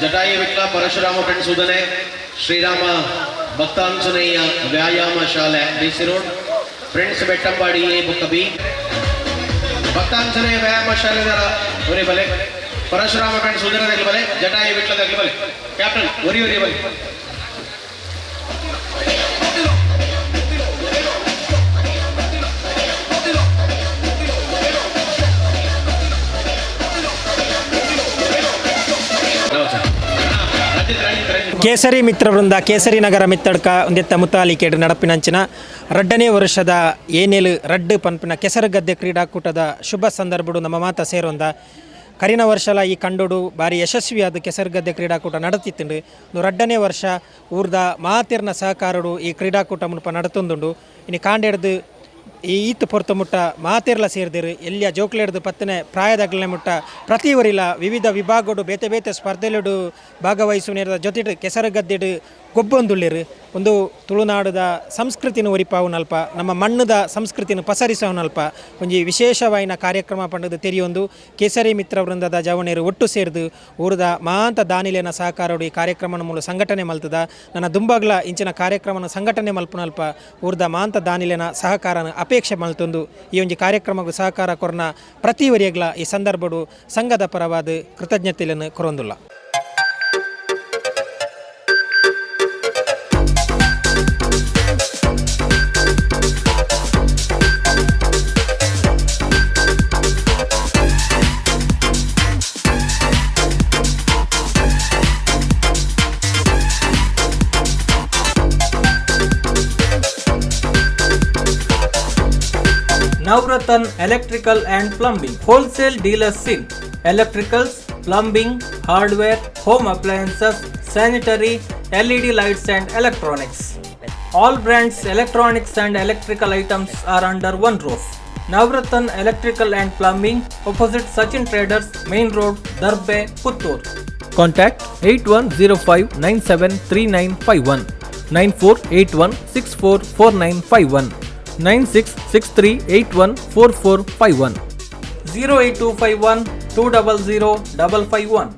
ಜಟಾಯಿ ವಿಟ್ಲ ಪರಶುರಾಮ ಫ್ರೆಂಡ್ಸ್ ಉದನೆ ಶ್ರೀರಾಮ ಭಕ್ತಾಂಜನೇಯ ವ್ಯಾಯಾಮ ಶಾಲೆ DC road friends Bettambadi A ಬುಕ್ಕ ಬಿ ಭಕ್ತಾಂಜನೇಯ ವ್ಯಾಯಾಮ ಶಾಲೆ ಒರಿ ಬಲೆ ಪರಶುರಾಮ ಫ್ರೆಂಡ್ಸ್ ಉದನದಾಗಲಿ ಬಲೆ ಜಟಾಯಿ ವಿಟ್ಲದಾಗಲಿ ಬಲೆ ಕ್ಯಾಪ್ಟನ್ ಒರಿ ಒರಿ ಬಲೆ. ಕೇಸರಿ ಮಿತ್ರವೃಂದ ಕೇಸರಿ ನಗರ ಮಿತ್ತಡ್ಕ ಒಂದೆತ್ತ ಮುತಾಲಿಕೇಡು ನಡಪಿನಂಚಿನ ರಡ್ಡನೇ ವರ್ಷದ ಏನೇಲು ರಡ್ಡು ಪನ್ಪಿನ ಕೆಸರುಗದ್ದೆ ಕ್ರೀಡಾಕೂಟದ ಶುಭ ಸಂದರ್ಭಡು ನಮ್ಮ ಮಾತ ಸೇರೊಂದ ಕರಿನ ವರ್ಷಲ ಈ ಕಂಡೋಡು ಭಾರಿ ಯಶಸ್ವಿಯಾದ ಕೆಸರುಗದ್ದೆ ಕ್ರೀಡಾಕೂಟ ನಡತಿತ್ತುಂಡು. ರಡ್ಡನೇ ವರ್ಷ ಊರ್ದ ಮಾತಿರ್ನ ಸಹಕಾರಡು ಈ ಕ್ರೀಡಾಕೂಟ ಮುನ್ಪ ನಡತೊಂದುಂಡು. ಇನ್ನು ಕಾಂಡೆಡ್ದು ಈ ಈತ್ ಪೊರ್ತು ಮುಟ್ಟ ಮಾತಿರ್ಲ ಸೇರ್ದಿರು ಎಲ್ಲಿಯ ಜೋಕ್ಲೆಡ್ದು ಪತ್ತನೆ ಪ್ರಾಯದಾಗಲೇ ಮುಟ್ಟ ಪ್ರತಿ ಊರಿಲ ವಿವಿಧ ವಿಭಾಗಡು ಬೇತೆ ಬೇತೆ ಸ್ಪರ್ಧೆಲುಡು ಭಾಗವಹಿಸುವ ಜೊತೆಡು ಕೆಸರುಗದ್ದೆಡು ಗೊಬ್ಬೊಂದುಳ್ಳಿರು. ಒಂದು ತುಳುನಾಡದ ಸಂಸ್ಕೃತಿನ ಒರಿಪಾವುನಲ್ಪ ನಮ್ಮ ಮಣ್ಣದ ಸಂಸ್ಕೃತಿನ ಪಸರಿಸವನಲ್ಪ ಒಂಜಿ ವಿಶೇಷವಾಯಿನ ಕಾರ್ಯಕ್ರಮ ಪಂಡದು ತೆರಿಯೊಂದು ಕೇಸರಿ ಮಿತ್ರ ವೃಂದದ ಜವಣೇರು ಒಟ್ಟು ಸೇರ್ದು ಊರದ ಮಾಂತ ದಾನಿಲೇನ ಸಹಕಾರೋಡು ಈ ಕಾರ್ಯಕ್ರಮನ ಮೂಲ ಸಂಘಟನೆ ಮಲ್ತದ. ನನ್ನ ದುಂಬಾಗ್ಲ ಇಂಚಿನ ಕಾರ್ಯಕ್ರಮನ ಸಂಘಟನೆ ಮಲ್ಪುನಲ್ಪ ಊರದ ಮಾಂತ ದಾನಿಲೇನ ಸಹಕಾರನ ಅಪೇಕ್ಷೆ ಮಲ್ತೊಂದು ಈ ಒಂಜಿ ಕಾರ್ಯಕ್ರಮಕ್ಕೂ ಸಹಕಾರ ಕೊರ್ನ ಪ್ರತಿ ವರಿಯಗ್ಲ ಈ ಸಂದರ್ಭಡು ಸಂಘದ ಪರವಾದ ಕೃತಜ್ಞತೆಯನ್ನು ಕೊರೊಂದುಲ್ಲ. Navratan Electrical and Plumbing Wholesale Dealers in Electricals, Plumbing, Hardware, Home Appliances, Sanitary, LED Lights and Electronics. All brands electronics and electrical items are under one roof. Navratan Electrical and Plumbing, opposite Sachin Traders, Main Road, Darbe, Puttur. Contact 8105973951, 9481644951, 9663814451, 08251 200 551.